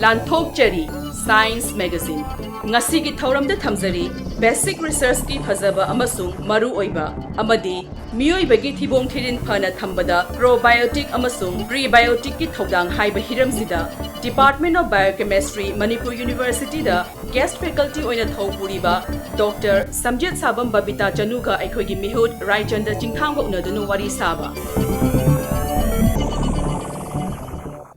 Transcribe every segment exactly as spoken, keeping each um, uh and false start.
ꯂꯥꯟꯊꯣꯛꯆꯔꯤ science magazine. ꯉꯁꯤꯒꯤ ꯊꯧꯔꯝꯗ ꯊꯝꯖꯔꯤ ꯕꯦꯁꯤꯛ ꯔꯤꯁꯔꯆꯀꯤ ꯐꯖꯕ ꯑꯃꯁꯨꯡ ꯃꯔꯨꯑꯣꯏꯕ ꯑꯃꯗꯤ ꯃꯤꯑꯣꯏꯕꯒꯤ ꯊꯤꯕꯣꯡ ꯊꯤꯔꯤꯟ ꯐꯅ ꯊꯝꯕꯗ ꯄ꯭ꯔꯣꯕꯥꯏꯑꯣꯇꯤꯛ ꯑꯃꯁꯨꯡ ꯄ꯭ꯔꯤꯕꯥꯏꯑꯣꯇꯤꯛꯀꯤ ꯊꯧꯗꯥꯡ ꯍꯥꯏꯕ ꯍꯤꯔꯝꯁꯤꯗ Department of Biochemistry, Manipur University the guest faculty ꯑꯣꯏꯅ ꯊꯧ ꯄꯨꯔꯤꯕ ꯗꯣꯛꯇꯔ ꯁꯝꯖꯦꯠ ꯁꯥꯕꯝ ꯕꯕꯤꯇꯥ ꯆꯅꯨꯒ ꯑꯩꯈꯣꯏꯒꯤ ꯃꯤꯍꯨꯠ ꯔꯥꯏꯆꯟꯗ ꯆꯤꯡꯊꯥꯡꯕ ꯎꯅꯗꯨꯅ ꯋꯥꯔꯤ ꯁꯥꯕ꯫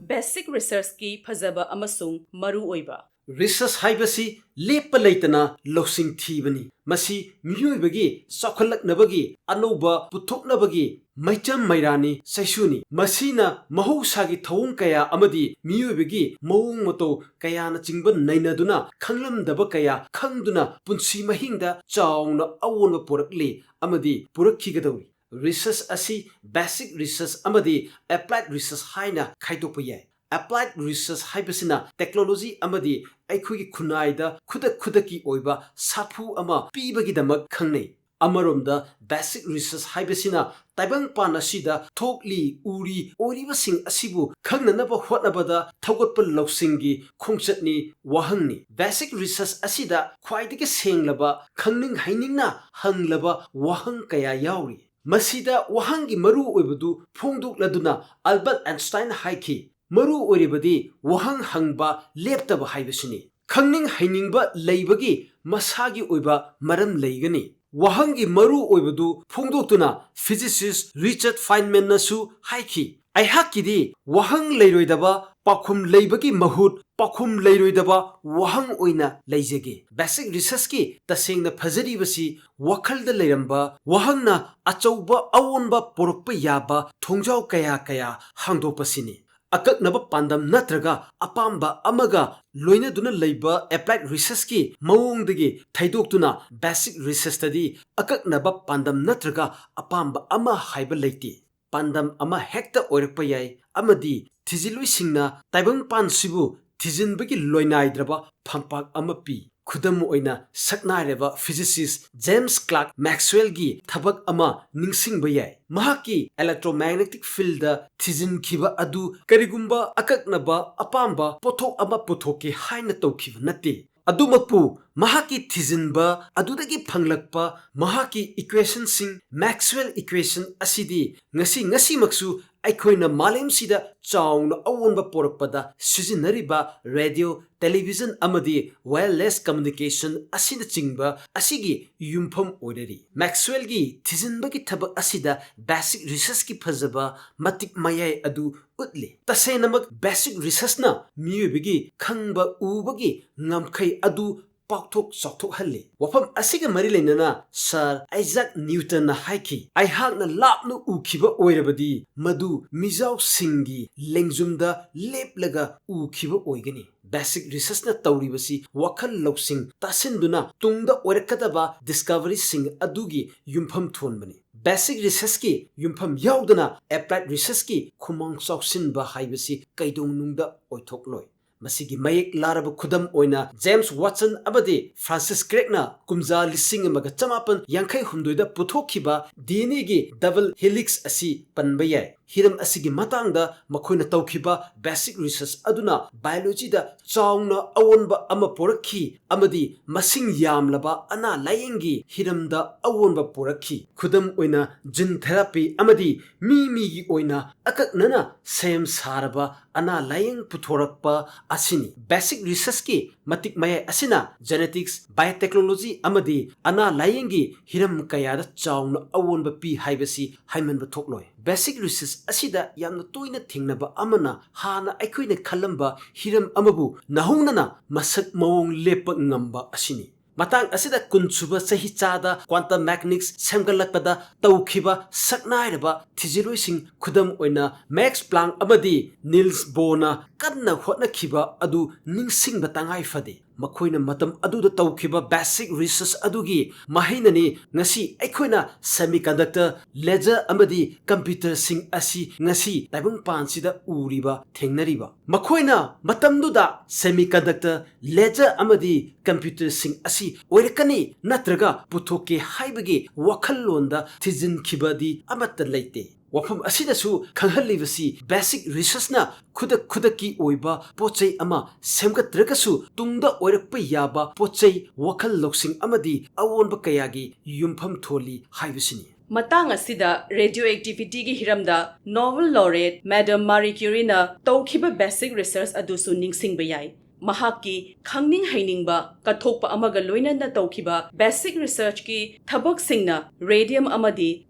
ꯕꯦꯁꯤꯛ ꯔꯤꯁꯔꯆꯀꯤ ꯐꯖꯕ ꯑꯃꯁꯨꯡ ꯃꯔꯨꯑꯣꯏꯕ꯫ ꯔꯤꯁꯔꯆ ꯍꯥꯏꯕꯁꯤ ꯂꯦꯞꯄ ꯂꯩꯇꯅ ꯂꯧꯁꯤꯡ ꯊꯤꯕꯅꯤ꯫ ꯃꯁꯤ ꯃꯤꯑꯣꯏꯕꯒꯤ ꯆꯥꯎꯈꯠꯂꯛꯅꯕꯒꯤ, ꯑꯅꯧꯕ ꯄꯨꯊꯣꯛꯅꯕꯒꯤ ꯃꯩꯆꯝ ꯃꯩꯔꯥꯅꯤ, ꯆꯩꯁꯨꯅꯤ꯫ ꯃꯁꯤꯅ ꯃꯍꯧꯁꯥꯒꯤ ꯊꯧꯑꯣꯡ ꯀꯌꯥ ꯑꯃꯗꯤ ꯃꯤꯑꯣꯏꯕꯒꯤ ꯃꯑꯣꯡ ꯃꯇꯧ ꯀꯌꯥꯅꯆꯤꯡꯕ ꯅꯩꯅꯗꯨꯅ, ꯈꯪꯂꯝꯗꯕ ꯀꯌꯥ ꯈꯪꯗꯨꯅ ꯄꯨꯟꯁꯤ ꯃꯍꯤꯡꯗ ꯆꯥꯎꯅ ꯑꯑꯣꯟꯕ ꯄꯨꯔꯛꯂꯤ ꯑꯃꯗꯤ ꯄꯨꯔꯛꯈꯤꯒꯗꯧꯔꯤ꯫ ꯔꯤꯁꯔꯆ ꯑꯁꯤ ꯕꯦꯁꯤꯛ ꯔꯤꯁꯔꯆ ꯑꯃꯗꯤ ꯑꯦꯄ꯭ꯂꯥꯏꯗ ꯔꯤꯁꯔꯆ ꯍꯥꯏꯅ ꯈꯥꯏꯗꯣꯛꯄ ꯌꯥꯏ꯫ ꯑꯦꯄ꯭ꯂꯥꯏꯗ ꯔꯤꯁꯔꯆ ꯍꯥꯏꯕꯁꯤꯅ ꯇꯦꯛꯅꯣꯂꯣꯖꯤ ꯑꯃꯗꯤ ꯑꯩꯈꯣꯏꯒꯤ ꯈꯨꯟꯅꯥꯏꯗ ꯈꯨꯗꯛ ꯈꯨꯗꯛꯀꯤ ꯑꯣꯏꯕ ꯁꯥꯐꯨ ꯑꯃ ꯄꯤꯕꯒꯤꯗꯃꯛ ꯈꯪꯅꯩ꯫ ꯑꯃꯔꯣꯝꯗ ꯕꯦꯁꯤꯛ ꯔꯤꯁꯔꯆ ꯍꯥꯏꯕꯁꯤꯅ ꯇꯥꯏꯕꯪꯄꯥꯟ ꯑꯁꯤꯗ ꯊꯣꯛꯂꯤ, ꯎꯔꯤ, ꯑꯣꯏꯔꯤꯕꯁꯤꯡ ꯑꯁꯤꯕꯨ ꯈꯪꯅꯅꯕ ꯍꯣꯠꯅꯕꯗ ꯊꯧꯒꯠꯄ ꯂꯧꯁꯤꯡꯒꯤ ꯈꯣꯡꯆꯠꯅꯤ, ꯋꯥꯍꯪꯅꯤ꯫ ꯕꯦꯁꯤꯛ ꯔꯤꯁꯔꯆ ꯑꯁꯤꯗ ꯈ꯭ꯋꯥꯏꯗꯒꯤ ꯁꯦꯡꯂꯕ, ꯈꯪꯅꯤꯡ ꯍꯩꯅꯤꯡꯅ ꯍꯪꯂꯕ ꯋꯥꯍꯪ ꯀꯌꯥ ꯌꯥꯎꯔꯤ꯫ ꯃꯁꯤꯗ ꯋꯥꯍꯪꯒꯤ ꯃꯔꯨ ꯑꯣꯏꯕꯗꯨ ꯐꯣꯡꯗꯣꯛꯂꯗꯨꯅ ꯑꯜꯕꯔꯠ ꯑꯥꯏꯟꯁꯇꯥꯏꯟ ꯍꯥꯏꯈꯤ, "ꯃꯔꯨ ꯑꯣꯏꯔꯤꯕꯗꯤ ꯋꯥꯍꯪ ꯍꯪꯕ ꯂꯦꯞꯇꯕ ꯍꯥꯏꯕꯁꯤꯅꯤ"꯫ ꯈꯪꯅꯤꯡ ꯍꯩꯅꯤꯡꯕ ꯂꯩꯕꯒꯤ ꯃꯁꯥꯒꯤ ꯑꯣꯏꯕ ꯃꯔꯝ ꯂꯩꯒꯅꯤ꯫ ꯋꯥꯍꯪꯒꯤ ꯃꯔꯨ ꯑꯣꯏꯕꯗꯨ ꯐꯣꯡꯗꯣꯛꯇꯨꯅ ꯐꯤꯖꯤꯁꯤꯁ ꯔꯤꯆꯥꯔꯗ ꯐꯥꯏꯟꯃꯦꯟꯅꯁꯨ ꯍꯥꯏꯈꯤ, "ꯑꯩꯍꯥꯛꯀꯤꯗꯤ ꯋꯥꯍꯪ ꯂꯩꯔꯣꯏꯗꯕ ꯄꯥꯎꯈꯨꯝ ꯂꯩꯕꯒꯤ ꯃꯍꯨꯠ ꯄꯥꯎꯈꯨꯝ ꯂꯩꯔꯣꯏꯗꯕ ꯋꯥꯍꯪ ꯑꯣꯏꯅ ꯂꯩꯖꯒꯦ"꯫ ꯕꯦꯁꯤꯛ ꯔꯤꯁꯔꯆꯀꯤ ꯇꯁꯦꯡꯅ ꯐꯖꯔꯤꯕꯁꯤ ꯋꯥꯈꯜꯗ ꯂꯩꯔꯝꯕ ꯋꯥꯍꯪꯅ ꯑꯆꯧꯕ ꯑꯑꯣꯟꯕ ꯄꯨꯔꯛꯄ ꯌꯥꯕ ꯊꯣꯡꯖꯥꯎ ꯀꯌꯥ ꯀꯌꯥ ꯍꯥꯡꯗꯣꯛꯄꯁꯤꯅꯤ꯫ ꯑꯀꯛꯅꯕ ꯄꯥꯟꯗꯝ ꯅꯠꯇ꯭ꯔꯒ ꯑꯄꯥꯝꯕ ꯑꯃꯒ ꯂꯣꯏꯅꯗꯨꯅ ꯂꯩꯕ ꯑꯦꯄ꯭ꯂꯥꯏꯗ ꯔꯤꯁꯔꯆꯀꯤ ꯃꯑꯣꯡꯗꯒꯤ ꯊꯩꯗꯣꯛꯇꯨꯅ ꯕꯦꯁꯤꯛ ꯔꯤꯁꯔꯆꯇꯗꯤ ꯑꯀꯛꯅꯕ ꯄꯥꯟꯗꯝ ꯅꯠꯇ꯭ꯔꯒ ꯑꯄꯥꯝꯕ ꯑꯃ ꯍꯥꯏꯕ ꯂꯩꯇꯦ꯫ ꯄꯥꯟꯗꯝ ꯑꯃ ꯍꯦꯛꯇ ꯑꯣꯏꯔꯛꯄ ꯌꯥꯏ ꯑꯃꯗꯤ ꯊꯤꯖꯤꯜꯂꯨꯏꯁꯤꯡꯅ ꯇꯥꯏꯕꯪꯄꯥꯟꯁꯤꯕꯨ ꯊꯤꯖꯤꯟꯕꯒꯤ ꯂꯣꯏꯅꯥꯏꯗ꯭ꯔꯕ ꯐꯝꯄꯥꯛ ꯑꯃ ꯄꯤ꯫ ꯈꯨꯗꯝ ꯑꯣꯏꯅ, ꯁꯛꯅꯥꯏꯔꯕ physicist James Clerk Maxwellꯒꯤ ꯊꯕꯛ ꯑꯃ ꯅꯤꯡꯁꯤꯡꯕ ꯌꯥꯏ꯫ ꯃꯍꯥꯛꯀꯤ electromagnetic fieldꯗ ꯊꯤꯖꯤꯟꯈꯤꯕ ꯑꯗꯨ ꯀꯔꯤꯒꯨꯝꯕ ꯑꯀꯛꯅꯕ ꯑꯄꯥꯝꯕ ꯄꯣꯠꯊꯣꯛ ꯑꯃ ꯄꯨꯊꯣꯛꯀꯦ ꯍꯥꯏꯅ ꯇꯧꯈꯤꯕ ꯅꯠꯇꯦ꯫ ꯑꯗꯨꯃꯛꯄꯨ, ꯃꯍꯥꯛꯀꯤ ꯊꯤꯖꯤꯟꯕ ꯑꯗꯨꯗꯒꯤ ꯐꯪꯂꯛꯄ ꯃꯍꯥꯛꯀꯤ equationꯁꯤꯡ, Maxwell equation ꯑꯁꯤꯗꯤ ꯉꯁꯤ, ꯉꯁꯤꯃꯛꯁꯨ ꯑꯩꯈꯣꯏꯅ ꯃꯥꯂꯦꯝꯁꯤꯗ ꯆꯥꯎꯅ ꯑꯑꯣꯟꯕ ꯄꯣꯔꯛꯄꯗ ꯁꯤꯖꯤꯟꯅꯔꯤꯕ radio, television ꯑꯃꯗꯤ wireless communication ꯑꯁꯤꯅꯆꯤꯡꯕ ꯑꯁꯤꯒꯤ ꯌꯨꯝꯐꯝ ꯑꯣꯏꯔꯔꯤ꯫ Maxwellꯒꯤ ꯊꯤꯖꯤꯟꯕꯒꯤ ꯊꯕꯛ ꯑꯁꯤꯗ basic researchꯀꯤ ꯐꯖꯕ ꯃꯇꯤꯛ ꯃꯌꯥꯏ ꯑꯗꯨ ꯎꯠꯂꯤ꯫ ꯇꯁꯦꯡꯅꯃꯛ, basic researchꯅ ꯃꯤꯑꯣꯏꯕꯒꯤ ꯈꯪꯕ ꯎꯕꯒꯤ ꯉꯝꯈꯩ ꯑꯗꯨ ꯄꯥꯛꯊꯣꯛ ꯆꯥꯎꯊꯣꯛꯍꯜꯂꯤ꯫ ꯋꯥꯐꯝ ꯑꯁꯤꯒ ꯃꯔꯤ ꯂꯩꯅꯅ Sir Isaac Newtonꯅ ꯍꯥꯏꯈꯤ, "ꯑꯩꯍꯥꯛꯅ ꯂꯥꯞꯅ ꯎꯈꯤꯕ ꯑꯣꯏꯔꯕꯗꯤ, ꯃꯗꯨ ꯃꯤꯖꯥꯎꯁꯤꯡꯒꯤ ꯂꯦꯡꯖꯨꯝꯗ ꯂꯦꯞꯂꯒ ꯎꯈꯤꯕ ꯑꯣꯏꯒꯅꯤ꯫" Basic researchꯅ ꯇꯧꯔꯤꯕꯁꯤ ꯋꯥꯈꯜ ꯂꯧꯁꯤꯡ ꯇꯥꯁꯤꯟꯗꯨꯅ ꯇꯨꯡꯗ ꯑꯣꯏꯔꯛꯀꯗꯕ discoveryꯁꯤꯡ ꯑꯗꯨꯒꯤ ꯌꯨꯝꯐꯝ ꯊꯣꯟꯕꯅꯤ꯫ Basic researchꯀꯤ ꯌꯨꯝꯐꯝ ꯌꯥꯎꯗꯅ applied researchꯀꯤ ꯈꯨꯃꯥꯡ ꯆꯥꯎꯁꯤꯟꯕ ꯍꯥꯏꯕꯁꯤ ꯀꯩꯗꯧꯅꯨꯡꯗ ꯑꯣꯏꯊꯣꯛꯂꯣꯏ꯫ ꯃꯁꯤꯒꯤ ꯃꯌꯦꯛ ꯂꯥꯔꯕ ꯈꯨꯗꯝ ꯑꯣꯏꯅ James Watson ꯑꯃꯗꯤ Francis Crickꯅ ꯀꯨꯝꯖꯥ ꯂꯤꯁꯤꯡ ꯑꯃꯒ ꯆꯃꯥꯄꯟ ꯌꯥꯡꯈꯩ ꯍꯨꯝꯗꯣꯏꯗ ꯄꯨꯊꯣꯛꯈꯤꯕ DNAꯒꯤ double helix ꯑꯁꯤ ꯄꯟꯕ ꯌꯥꯏ꯫ ꯍꯤꯔꯝ ꯑꯁꯤꯒꯤ ꯃꯇꯥꯡꯗ ꯃꯈꯣꯏꯅ ꯇꯧꯈꯤꯕ basic research ꯑꯗꯨꯅ biologyꯗ ꯆꯥꯎꯅ ꯑꯑꯣꯟꯕ ꯑꯃ ꯄꯨꯔꯛꯈꯤ ꯑꯃꯗꯤ ꯃꯁꯤꯡ ꯌꯥꯝꯂꯕ ꯑꯅꯥ ꯂꯥꯌꯦꯡꯒꯤ ꯍꯤꯔꯝꯗ ꯑꯑꯣꯟꯕ ꯄꯨꯔꯛꯈꯤ꯫ ꯈꯨꯗꯝ ꯑꯣꯏꯅ, gene therapy ꯑꯃꯗꯤ ꯃꯤ ꯃꯤꯒꯤ ꯑꯣꯏꯅ ꯑꯀꯛꯅꯅ ꯁꯦꯝ ꯁꯥꯔꯕ ꯑꯅꯥ ꯂꯥꯌꯦꯡ ꯄꯨꯊꯣꯔꯛꯄ ꯑꯁꯤꯅꯤ꯫ Basic researchꯀꯤ ꯃꯇꯤꯛ ꯃꯌꯥꯏ ꯑꯁꯤꯅ genetics, biotechnology ꯑꯃꯗꯤ ꯑꯅꯥ ꯂꯥꯌꯦꯡꯒꯤ ꯍꯤꯔꯝ ꯀꯌꯥꯗ ꯆꯥꯎꯅ ꯑꯑꯣꯟꯕ ꯄꯤ ꯍꯥꯏꯕꯁꯤ ꯍꯥꯏꯃꯟꯕ ꯊꯣꯛꯂꯣꯏ꯫ Basic research ꯑꯁꯤꯗ ꯌꯥꯝꯅ ꯇꯣꯏꯅ ꯊꯦꯡꯅꯕ ꯑꯃꯅ ꯍꯥꯟꯅ ꯑꯩꯈꯣꯏꯅ ꯈꯜꯂꯝꯕ ꯍꯤꯔꯝ ꯑꯃꯕꯨ ꯅꯧꯍꯧꯅꯅ ꯃꯁꯛ ꯃꯑꯣꯡ ꯂꯦꯞꯄ ꯉꯝꯕ ꯑꯁꯤꯅꯤ꯫ ꯃꯇꯥꯡ ꯑꯁꯤꯗ ꯀꯨꯟꯁꯨꯕ ꯆꯍꯤꯆꯥꯗ quantum mechanics ꯁꯦꯝꯒꯠꯂꯛꯄꯗ ꯇꯧꯈꯤꯕ ꯁꯛꯅꯥꯏꯔꯕ ꯊꯤꯖꯤꯜꯂꯣꯏꯁꯤꯡ, ꯈꯨꯗꯝ ꯑꯣꯏꯅ Max Planck ꯑꯃꯗꯤ Niels Bohrꯅ ꯀꯟꯅ ꯍꯣꯠꯅꯈꯤꯕ ꯑꯗꯨ ꯅꯤꯡꯁꯤꯡꯕ ꯇꯉꯥꯏ ꯐꯗꯦ꯫ ꯃꯈꯣꯏꯅ ꯃꯇꯝ ꯑꯗꯨꯗ ꯇꯧꯈꯤꯕ basic research ꯑꯗꯨꯒꯤ ꯃꯍꯩꯅꯅꯤ ꯉꯁꯤ ꯑꯩꯈꯣꯏꯅ semiconductor, laser ꯑꯃꯗꯤ computerꯁꯤꯡ ꯑꯁꯤ ꯉꯁꯤ ꯇꯥꯏꯕꯪꯄꯥꯟꯁꯤꯗ ꯎꯔꯤꯕ, ꯊꯦꯡꯅꯔꯤꯕ꯫ ꯃꯈꯣꯏꯅ ꯃꯇꯝꯗꯨꯗ semiconductor, laser ꯑꯃꯗꯤ computerꯁꯤꯡ ꯑꯁꯤ ꯑꯣꯏꯔꯛꯀꯅꯤ ꯅꯠꯇ꯭ꯔꯒ ꯄꯨꯊꯣꯛꯀꯦ ꯍꯥꯏꯕꯒꯤ ꯋꯥꯈꯜꯂꯣꯟꯗ ꯊꯤꯖꯤꯟꯈꯤꯕꯗꯤ ꯑꯃꯠꯇ ꯂꯩꯇꯦ꯫ ꯋꯥꯐꯝ ꯑꯁꯤꯗꯁꯨ ꯈꯪꯍꯜꯂꯤꯕꯁꯤ basic researchꯅ ꯈꯨꯗꯛ ꯈꯨꯗꯛꯀꯤ ꯑꯣꯏꯕ ꯄꯣꯠ ꯆꯩ ꯑꯃ ꯁꯦꯝꯒꯠꯇ꯭ꯔꯒꯁꯨ ꯇꯨꯡꯗ ꯑꯣꯏꯔꯛꯄ ꯌꯥꯕ ꯄꯣꯠ ꯆꯩ, ꯋꯥꯈꯜ ꯂꯧꯁꯤꯡ ꯑꯃꯗꯤ ꯑꯑꯣꯟꯕ ꯀꯌꯥꯒꯤ ꯌꯨꯝꯐꯝ ꯊꯣꯜꯂꯤ ꯍꯥꯏꯕꯁꯤꯅꯤ꯫ ꯃꯇꯥꯡ ꯑꯁꯤꯗ radioactivityꯒꯤ ꯍꯤꯔꯝꯗ Nobel laureate Madam Marie Curieꯅ ꯇꯧꯈꯤꯕ basic research ꯑꯗꯨꯁꯨ ꯅꯤꯡꯁꯤꯡꯕ ꯌꯥꯏ꯫ ꯃꯍꯥꯛꯀꯤ ꯈꯪꯅꯤꯡ ꯍꯩꯅꯤꯡꯕ ꯀꯠꯊꯣꯛꯄ ꯑꯃꯒ ꯂꯣꯏꯅꯅ ꯇꯧꯈꯤꯕ basic researchꯀꯤ ꯊꯕꯛꯁꯤꯡꯅ radium ꯑꯃꯗꯤ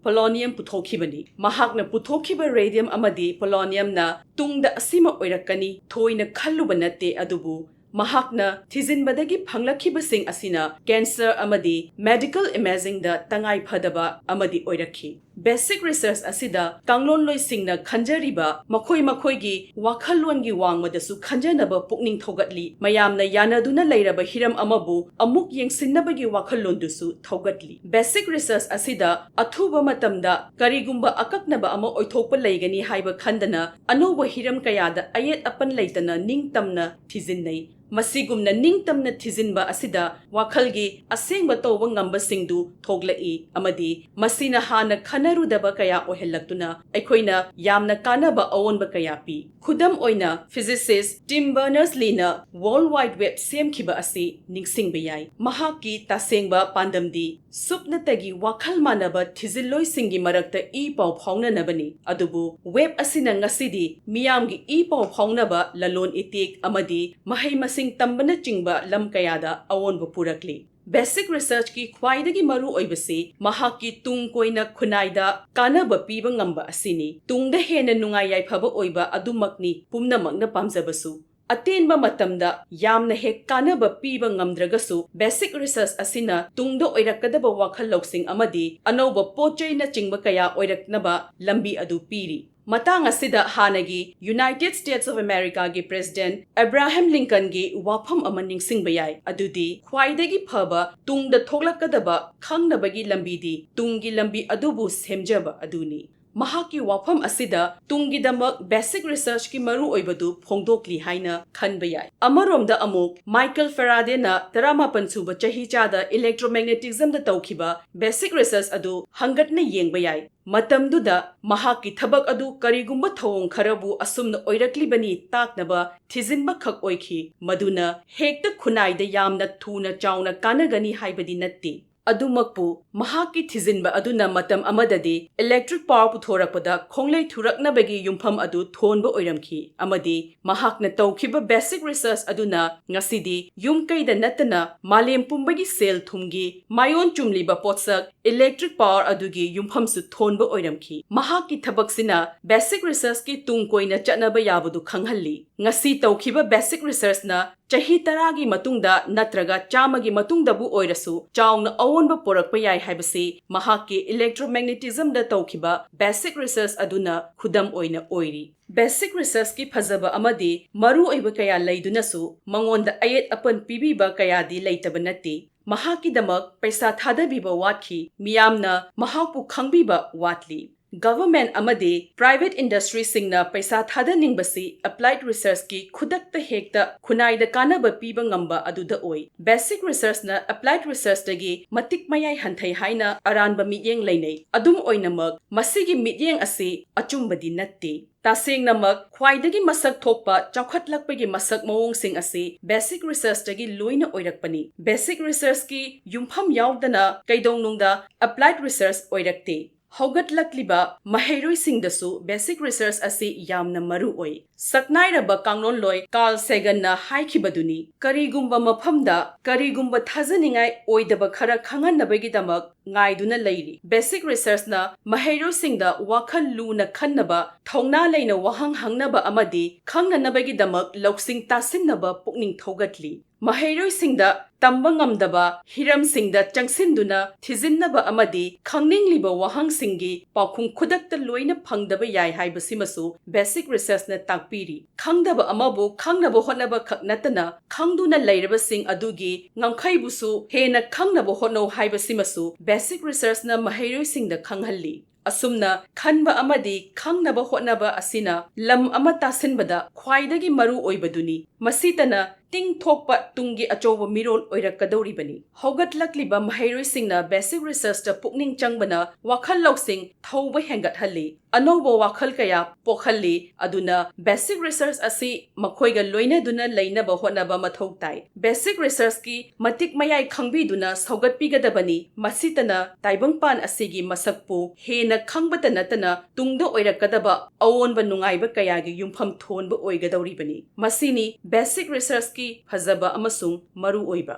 polonium ꯄꯨꯊꯣꯛꯈꯤꯕꯅꯤ꯫ ꯃꯍꯥꯛꯅ ꯄꯨꯊꯣꯛꯈꯤꯕ radium ꯑꯃꯗꯤ poloniumꯅ ꯇꯨꯡꯗ ꯑꯁꯤꯃ ꯑꯣꯏꯔꯛꯀꯅꯤ ꯊꯣꯏꯅ ꯈꯜꯂꯨꯕ ꯅꯠꯇꯦ, ꯑꯗꯨꯕꯨ ꯃꯍꯥꯛꯅ ꯊꯤꯖꯤꯟꯕꯗꯒꯤ ꯐꯪꯂꯛꯈꯤꯕꯁꯤꯡ ꯑꯁꯤꯅ cancer ꯑꯃꯗꯤ medical imagingꯗ ꯇꯉꯥꯏ ꯐꯗꯕ ꯑꯃꯗꯤ ꯑꯣꯏꯔꯛꯈꯤ꯫ Basic research ꯑꯁꯤꯗ ꯀꯥꯡꯂꯣꯟꯂꯣꯏꯁꯤꯡꯅ ꯈꯟꯖꯔꯤꯕ ꯃꯈꯣꯏ ꯃꯈꯣꯏꯒꯤ ꯋꯥꯈꯜꯂꯣꯟꯒꯤ ꯋꯥꯡꯃꯗꯁꯨ ꯈꯟꯖꯅꯕ ꯄꯨꯛꯅꯤꯡ ꯊꯧꯒꯠꯂꯤ꯫ ꯃꯌꯥꯝꯅ ꯌꯥꯅꯗꯨꯅ ꯂꯩꯔꯕ ꯍꯤꯔꯝ ꯑꯃꯕꯨ ꯑꯃꯨꯛ ꯌꯦꯡꯁꯤꯟꯅꯕꯒꯤ ꯋꯥꯈꯜꯂꯣꯟꯗꯨꯁꯨ ꯊꯧꯒꯠꯂꯤ꯫ Basic research ꯑꯁꯤꯗ ꯑꯊꯨꯕ ꯃꯇꯝꯗ ꯀꯔꯤꯒꯨꯝꯕ ꯑꯀꯛꯅꯕ ꯑꯃ ꯑꯣꯏꯊꯣꯛꯄ ꯂꯩꯒꯅꯤ ꯍꯥꯏꯕ ꯈꯟꯗꯅ ꯑꯅꯧꯕ ꯍꯤꯔꯝ ꯀꯌꯥꯗ ꯑꯌꯦꯠ ꯑꯄꯟ ꯂꯩꯇꯅ ꯅꯤꯡꯇꯝꯅ ꯊꯤꯖꯤꯟꯅꯩ꯫ ꯃꯁꯤꯒꯨꯝꯅ ꯅꯤꯡꯇꯝꯅ ꯊꯤꯖꯤꯟꯕ ꯑꯁꯤꯗ ꯋꯥꯈꯜꯒꯤ ꯑꯁꯦꯡꯕ ꯇꯧꯕ ꯉꯝꯕꯁꯤꯡꯗꯨ ꯊꯣꯛꯂꯛꯏ ꯑꯃꯗꯤ ꯃꯁꯤꯅ ꯍꯥꯟꯅ ꯈꯟꯅꯔꯨꯗꯕ ꯀꯌꯥ ꯑꯣꯏꯍꯜꯂꯛꯇꯨꯅ ꯑꯩꯈꯣꯏꯅ ꯌꯥꯝꯅ ꯀꯥꯟꯅꯕ ꯑꯑꯣꯟꯕ ꯀꯌꯥ ꯄꯤ꯫ ꯈꯨꯗꯝ ꯑꯣꯏꯅ, physicist Tim Berners-Leeꯅ World Wide Web ꯁꯦꯝꯈꯤꯕ ꯑꯁꯤ ꯅꯤꯡꯁꯤꯡꯕ ꯌꯥꯏ꯫ ꯃꯍꯥꯛꯀꯤ ꯇꯁꯦꯡꯕ ꯄꯥꯟꯗꯝꯗꯤ ꯁꯨꯞꯅꯇꯒꯤ ꯋꯥꯈꯜ ꯃꯥꯟꯅꯕ ꯊꯤꯖꯤꯜꯂꯣꯏꯁꯤꯡꯒꯤ ꯃꯔꯛꯇ ꯏ ꯄꯥꯎ ꯐꯥꯎꯅꯅꯕꯅꯤ, ꯑꯗꯨꯕꯨ web ꯑꯁꯤꯅ ꯉꯁꯤꯗꯤ ꯃꯤꯌꯥꯝꯒꯤ ꯏ ꯄꯥꯎ ꯐꯥꯎꯅꯕ, ꯂꯂꯣꯟ ꯏꯇꯤꯛ ꯑꯃꯗꯤ ꯃꯍꯩ ꯃꯁꯤꯡ ꯇꯝꯕꯅꯆꯤꯡꯕ ꯂꯝ ꯀꯌꯥꯗ ꯑꯑꯣꯟꯕ ꯄꯨꯔꯛꯂꯤ꯫ Basic researchꯀꯤ ꯈ꯭ꯋꯥꯏꯗꯒꯤ ꯃꯔꯨ ꯑꯣꯏꯕꯁꯤ ꯃꯍꯥꯛꯀꯤ ꯇꯨꯡ ꯀꯣꯏꯅ ꯈꯨꯟꯅꯥꯏꯗ ꯀꯥꯟꯅꯕ ꯄꯤꯕ ꯉꯝꯕ ꯑꯁꯤꯅꯤ꯫ ꯇꯨꯡꯗ ꯍꯦꯟꯅ ꯅꯨꯡꯉꯥꯏ ꯌꯥꯏꯐꯕ ꯑꯣꯏꯕ ꯑꯗꯨꯃꯛꯅꯤ ꯄꯨꯝꯅꯃꯛꯅ ꯄꯥꯝꯖꯕꯁꯨ꯫ ꯑꯇꯦꯟꯕ ꯃꯇꯝꯗ ꯌꯥꯝꯅ ꯍꯦꯛ ꯀꯥꯟꯅꯕ ꯄꯤꯕ ꯉꯝꯗ꯭ꯔꯒꯁꯨ, basic research ꯑꯁꯤꯅ ꯇꯨꯡꯗ ꯑꯣꯏꯔꯛꯀꯗꯕ ꯋꯥꯈꯜ ꯂꯧꯁꯤꯡ ꯑꯃꯗꯤ ꯑꯅꯧꯕ ꯄꯣꯠ ꯆꯩꯅꯆꯤꯡꯕ ꯀꯌꯥ ꯑꯣꯏꯔꯛꯅꯕ ꯂꯝꯕꯤ ꯑꯗꯨ ꯄꯤꯔꯤ꯫ ꯃꯇꯥꯡ ꯑꯁꯤꯗ ꯍꯥꯟꯅꯒꯤ United States of Americaꯒꯤ President Abraham Lincolnꯒꯤ ꯋꯥꯐꯝ ꯑꯃ ꯅꯤꯡꯁꯤꯡꯕ ꯌꯥꯏ, ꯑꯗꯨꯗꯤ ꯈ꯭ꯋꯥꯏꯗꯒꯤ ꯐꯕ ꯇꯨꯡꯗ ꯊꯣꯛꯂꯛꯀꯗꯕ ꯈꯪꯅꯕꯒꯤ ꯂꯝꯕꯤꯗꯤ ꯇꯨꯡꯒꯤ ꯂꯝꯕꯤ ꯑꯗꯨꯕꯨ ꯁꯦꯝꯖꯕ ꯑꯗꯨꯅꯤ꯫ ꯃꯍꯥꯛꯀꯤ ꯋꯥꯐꯝ ꯑꯁꯤꯗ ꯇꯨꯡꯒꯤꯗꯃꯛ basic researchꯀꯤ ꯃꯔꯨꯑꯣꯏꯕꯗꯨ ꯐꯣꯡꯗꯣꯛꯂꯤ ꯍꯥꯏꯅ ꯈꯟꯕ ꯌꯥꯏ꯫ ꯑꯃꯔꯣꯝꯗ ꯑꯃꯨꯛ Michael Faradayꯅ ꯇꯔꯥꯃꯥꯄꯟ ꯁꯨꯕ ꯆꯍꯤꯆꯥꯗ electromagnetismꯗ ꯇꯧꯈꯤꯕ basic research ꯑꯗꯨ ꯍꯪꯒꯠꯅ ꯌꯦꯡꯕ ꯌꯥꯏ꯫ ꯃꯇꯝꯗꯨꯗ ꯃꯍꯥꯛꯀꯤ ꯊꯕꯛ ꯑꯗꯨ ꯀꯔꯤꯒꯨꯝꯕ ꯊꯧꯑꯣꯡ ꯈꯔꯕꯨ ꯑꯁꯨꯝꯅ ꯑꯣꯏꯔꯛꯂꯤꯕꯅꯤ ꯇꯥꯛꯅꯕ ꯊꯤꯖꯤꯟꯕ ꯈꯛ ꯑꯣꯏꯈꯤ, ꯃꯗꯨꯅ ꯍꯦꯛꯇ ꯈꯨꯟꯅꯥꯏꯗ ꯌꯥꯝꯅ ꯊꯨꯅ ꯆꯥꯎꯅ ꯀꯥꯟꯅꯒꯅꯤ ꯍꯥꯏꯕꯗꯤ ꯅꯠꯇꯦ꯫ ꯑꯗꯨꯃꯛꯄꯨ, ꯃꯍꯥꯛꯀꯤ ꯊꯤꯖꯤꯟꯕ ꯑꯗꯨꯅ ꯃꯇꯝ ꯑꯃꯗꯗꯤ electric power ꯄꯨꯊꯣꯔꯛꯄꯗ ꯈꯣꯡꯂꯩ ꯊꯨꯔꯛꯅꯕꯒꯤ ꯌꯨꯝꯐꯝ ꯑꯗꯨ ꯊꯣꯟꯕ ꯑꯣꯏꯔꯝꯈꯤ, ꯑꯃꯗꯤ ꯃꯍꯥꯛꯅ ꯇꯧꯈꯤꯕ basic research ꯑꯗꯨꯅ ꯉꯁꯤꯗꯤ ꯌꯨꯝ ꯀꯩꯗ ꯅꯠꯇꯅ ꯃꯥꯂꯦꯝ ꯄꯨꯝꯕꯒꯤ ꯁꯦꯜ ꯊꯨꯝꯒꯤ ꯃꯥꯏꯑꯣꯟ ꯆꯨꯝꯂꯤꯕ ꯄꯣꯠꯁꯛ electric power ꯑꯗꯨꯒꯤ ꯌꯨꯝꯐꯝꯁꯨ ꯊꯣꯟꯕ ꯑꯣꯏꯔꯝꯈꯤ꯫ ꯃꯍꯥꯛꯀꯤ ꯊꯕꯛꯁꯤꯅ basic researchꯀꯤ ꯇꯨꯡ ꯀꯣꯏꯅ ꯆꯠꯅꯕ ꯌꯥꯕꯗꯨ ꯈꯪꯍꯜꯂꯤ꯫ ꯉꯁꯤ ꯇꯧꯈꯤꯕ basic researchꯅ ꯆꯍꯤ ꯇꯔꯥꯒꯤ ꯃꯇꯨꯡꯗ ꯅꯠꯇ꯭ꯔꯒ ꯆꯥꯝꯃꯒꯤ ꯃꯇꯨꯡꯗꯕꯨ ꯑꯣꯏꯔꯁꯨ ꯆꯥꯎꯅ ꯑꯑꯣꯟꯕ ꯄꯨꯔꯛꯄ ꯌꯥꯏ ꯍꯥꯏꯕꯁꯤ ꯃꯍꯥꯛꯀꯤ electromagnetismꯗ ꯇꯧꯈꯤꯕ basic research ꯑꯗꯨꯅ ꯈꯨꯗꯝ ꯑꯣꯏꯅ ꯑꯣꯏꯔꯤ꯫ Basic researchꯀꯤ ꯐꯖꯕ ꯑꯃꯗꯤ ꯃꯔꯨꯑꯣꯏꯕ ꯀꯌꯥ ꯂꯩꯗꯨꯅꯁꯨ ꯃꯉꯣꯟꯗ ꯑꯌꯦꯠ ꯑꯄꯟ ꯄꯤꯕꯤꯕ ꯀꯌꯥꯗꯤ ꯂꯩꯇꯕ ꯅꯠꯇꯦ꯫ ꯃꯍꯥꯛꯀꯤꯗꯃꯛ ꯄꯩꯁꯥ ꯊꯥꯗꯕꯤꯕ ꯋꯥꯠꯈꯤ, ꯃꯤꯌꯥꯝꯅ ꯃꯍꯥꯛꯄꯨ ꯈꯪꯕꯤꯕ ꯋꯥꯠꯂꯤ꯫ Government ꯑꯃꯗꯤ private industryꯁꯤꯡꯅ ꯄꯩꯁꯥ ꯊꯥꯗꯅꯤꯡꯕꯁꯤ applied researchꯀꯤ ꯈꯨꯗꯛꯇ ꯍꯦꯛꯇ ꯈꯨꯟꯅꯥꯏꯗ ꯀꯥꯟꯅꯕ ꯄꯤꯕ ꯉꯝꯕ ꯑꯗꯨꯗ ꯑꯣꯏ꯫ Basic researchꯅ applied researchꯇꯒꯤ ꯃꯇꯤꯛ ꯃꯌꯥꯏ ꯍꯟꯊꯩ ꯍꯥꯏꯅ ꯑꯔꯥꯟꯕ ꯃꯤꯠꯌꯦꯡ ꯂꯩꯅꯩ꯫ ꯑꯗꯨꯝ ꯑꯣꯏꯅꯃꯛ, ꯃꯁꯤꯒꯤ ꯃꯤꯠꯌꯦꯡ ꯑꯁꯤ ꯑꯆꯨꯝꯕꯗꯤ ꯅꯠꯇꯦ꯫ ꯇꯁꯦꯡꯅꯃꯛ, ꯈ꯭ꯋꯥꯏꯗꯒꯤ ꯃꯁꯛ ꯊꯣꯛꯄ ꯆꯥꯎꯈꯠꯂꯛꯄꯒꯤ ꯃꯁꯛ ꯃꯑꯣꯡꯁꯤꯡ ꯑꯁꯤ basic researchꯇꯒꯤ ꯂꯣꯏꯅ ꯑꯣꯏꯔꯛꯄꯅꯤ꯫ Basic researchꯀꯤ ꯌꯨꯝꯐꯝ ꯌꯥꯎꯗꯅ ꯀꯩꯗꯧꯅꯨꯡꯗ applied research ꯑꯣꯏꯔꯛꯇꯦ꯫ ꯍꯧꯒꯠꯂꯛꯂꯤꯕ ꯃꯍꯩꯔꯣꯏꯁꯤꯡꯗꯁꯨ basic research ꯑꯁꯤ ꯌꯥꯝꯅ ꯃꯔꯨ ꯑꯣꯏ꯫ ꯁꯛꯅꯥꯏꯔꯕ ꯀꯥꯡꯂꯣꯟꯂꯣꯏ Carl Saganꯅ ꯍꯥꯏꯈꯤꯕꯗꯨꯅꯤ, "ꯀꯔꯤꯒꯨꯝꯕ ꯃꯐꯝꯗ ꯀꯔꯤꯒꯨꯝꯕ ꯊꯥꯖꯅꯤꯡꯉꯥꯏ ꯑꯣꯏꯗꯕ ꯈꯔ ꯈꯪꯍꯟꯅꯕꯒꯤꯗꯃꯛ ꯉꯥꯏꯗꯨꯅ ꯂꯩꯔꯤ꯫" Basic researchꯅ ꯃꯍꯩꯔꯣꯏꯁꯤꯡꯗ ꯋꯥꯈꯜ ꯂꯨꯅ ꯈꯟꯅꯕ, ꯊꯧꯅꯥ ꯂꯩꯅ ꯋꯥꯍꯪ ꯍꯪꯅꯕ ꯑꯃꯗꯤ ꯈꯪꯅꯅꯕꯒꯤꯗꯃꯛ ꯂꯧꯁꯤꯡ ꯇꯥꯁꯤꯟꯅꯕ ꯄꯨꯛꯅꯤꯡ ꯊꯧꯒꯠꯂꯤ꯫ ꯃꯍꯩꯔꯣꯏꯁꯤꯡꯗ ꯇꯝꯕ ꯉꯝꯗꯕ ꯍꯤꯔꯝꯁꯤꯡꯗ ꯆꯪꯁꯤꯟꯗꯨꯅ ꯊꯤꯖꯤꯟꯅꯕ ꯑꯃꯗꯤ ꯈꯪꯅꯤꯡꯂꯤꯕ ꯋꯥꯍꯪꯁꯤꯡꯒꯤ ꯄꯥꯎꯈꯨꯝ ꯈꯨꯗꯛꯇ ꯂꯣꯏꯅ ꯐꯪꯗꯕ ꯌꯥꯏ ꯍꯥꯏꯕꯁꯤꯃꯁꯨ ꯕꯦꯁꯤꯛ ꯔꯤꯁꯔꯁꯅ ꯇꯥꯛꯄꯤꯔꯤ꯫ ꯈꯪꯗꯕ ꯑꯃꯕꯨ ꯈꯪꯅꯕ ꯍꯣꯠꯅꯕ ꯈꯛ ꯅꯠꯇꯅ, ꯈꯪꯗꯨꯅ ꯂꯩꯔꯕꯁꯤꯡ ꯑꯗꯨꯒꯤ ꯉꯝꯈꯩꯕꯨꯁꯨ ꯍꯦꯟꯅ ꯈꯪꯅꯕ ꯍꯣꯠꯅꯧ ꯍꯥꯏꯕꯁꯤꯃꯁꯨ ꯕꯦꯁꯤꯛ ꯔꯤꯁꯔꯁꯅ ꯃꯍꯩꯔꯣꯏꯁꯤꯡꯗ ꯈꯪꯍꯜꯂꯤ꯫ ꯑꯁꯨꯝꯅ ꯈꯟꯕ ꯑꯃꯗꯤ ꯈꯪꯅꯕ ꯍꯣꯠꯅꯕ ꯑꯁꯤꯅ ꯂꯝ ꯑꯃ ꯇꯥꯁꯤꯟꯕꯗ ꯈ꯭ꯋꯥꯏꯗꯒꯤ ꯃꯔꯨ ꯑꯣꯏꯕꯗꯨꯅꯤ꯫ ꯃꯁꯤꯇꯅ ꯇꯤꯡꯊꯣꯛꯄ ꯇꯨꯡꯒꯤ ꯑꯆꯧꯕ ꯃꯤꯔꯣꯜ ꯑꯣꯏꯔꯛꯀꯗꯧꯔꯤꯕꯅꯤ꯫ ꯍꯧꯒꯠꯂꯛꯂꯤꯕ ꯃꯍꯩꯔꯣꯏꯁꯤꯡꯅ ꯕꯦꯁꯤꯛ ꯔꯤꯁꯔꯁꯇ ꯄꯨꯛꯅꯤꯡ ꯆꯪꯕꯅ ꯋꯥꯈꯜ ꯂꯧꯁꯤꯡ ꯊꯧꯕ ꯍꯦꯟꯒꯠꯍꯜꯂꯤ, ꯑꯅꯧꯕ ꯋꯥꯈꯜ ꯀꯌꯥ ꯄꯣꯛꯍꯜꯂꯤ꯫ ꯑꯗꯨꯅ ꯕꯦꯁꯤꯛ ꯔꯤꯁꯔꯁ ꯑꯁꯤ ꯃꯈꯣꯏꯒ ꯂꯣꯏꯅꯗꯨꯅ ꯂꯩꯅꯕ ꯍꯣꯠꯅꯕ ꯃꯊꯧ ꯇꯥꯏ꯫ ꯕꯦꯁꯤꯛ ꯔꯤꯁꯔꯁꯀꯤ ꯃꯇꯤꯛ ꯃꯌꯥꯏ ꯈꯪꯕꯤꯗꯨꯅ ꯁꯧꯒꯠꯄꯤꯒꯗꯕꯅꯤ꯫ ꯃꯁꯤꯇꯅ ꯇꯥꯏꯕꯪꯄꯥꯟ ꯑꯁꯤꯒꯤ ꯃꯁꯛꯄꯨ ꯍꯦꯟꯅ ꯈꯪꯕꯇ ꯅꯠꯇꯅ ꯇꯨꯡꯗ ꯑꯣꯏꯔꯛꯀꯗꯕ ꯑꯑꯣꯟꯕ ꯅꯨꯡꯉꯥꯏꯕ ꯀꯌꯥꯒꯤ ꯌꯨꯝꯐꯝ ꯊꯣꯟꯕ ꯑꯣꯏꯒꯗꯧꯔꯤꯕꯅꯤ꯫ ꯃꯁꯤꯅꯤ ꯕꯦꯁꯤꯛ ꯔꯤꯁꯔꯁꯀꯤ ꯐꯖꯕ ꯑꯃꯁꯨꯡ ꯃꯔꯨꯑꯣꯏꯕ꯫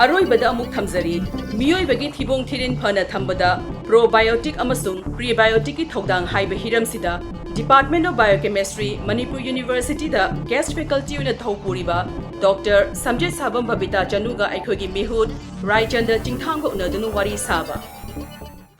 ꯑꯔꯣꯏꯕꯗ ꯑꯃꯨꯛ ꯊꯝꯖꯔꯤ, ꯃꯤꯑꯣꯏꯕꯒꯤ ꯊꯤꯕꯣꯡ ꯊꯤꯔꯤꯟ ꯐꯅ ꯊꯝꯕꯗ ꯄ꯭ꯔꯣꯕꯥꯏꯑꯣꯇꯤꯛ ꯑꯃꯁꯨꯡ ꯄ꯭ꯔꯤꯕꯥꯏꯑꯣꯇꯤꯛꯀꯤ ꯊꯧꯗꯥꯡ ꯍꯥꯏꯕ ꯍꯤꯔꯝꯁꯤꯗ Department of Biochemistry, ꯃꯅꯤꯄꯨꯔ ꯌꯨꯅꯤꯚꯔꯁꯤꯇꯤꯗ ꯒꯦꯁ꯭ꯠ ꯐꯦꯀꯜꯇꯤ ꯑꯣꯏꯅ ꯊꯧ ꯄꯨꯔꯤꯕ ꯗꯣꯛꯇꯔ ꯁꯝꯖꯦꯠꯁꯥꯕꯝ ꯕꯕꯤꯇꯥ ꯆꯅꯨꯒ ꯑꯩꯈꯣꯏꯒꯤ ꯃꯤꯍꯨꯠ ꯔꯥꯏꯆꯟꯗ꯭ꯔ ꯆꯤꯡꯊꯥꯝꯒ ꯎꯅꯗꯨꯅ ꯋꯥꯔꯤ ꯁꯥꯕ꯫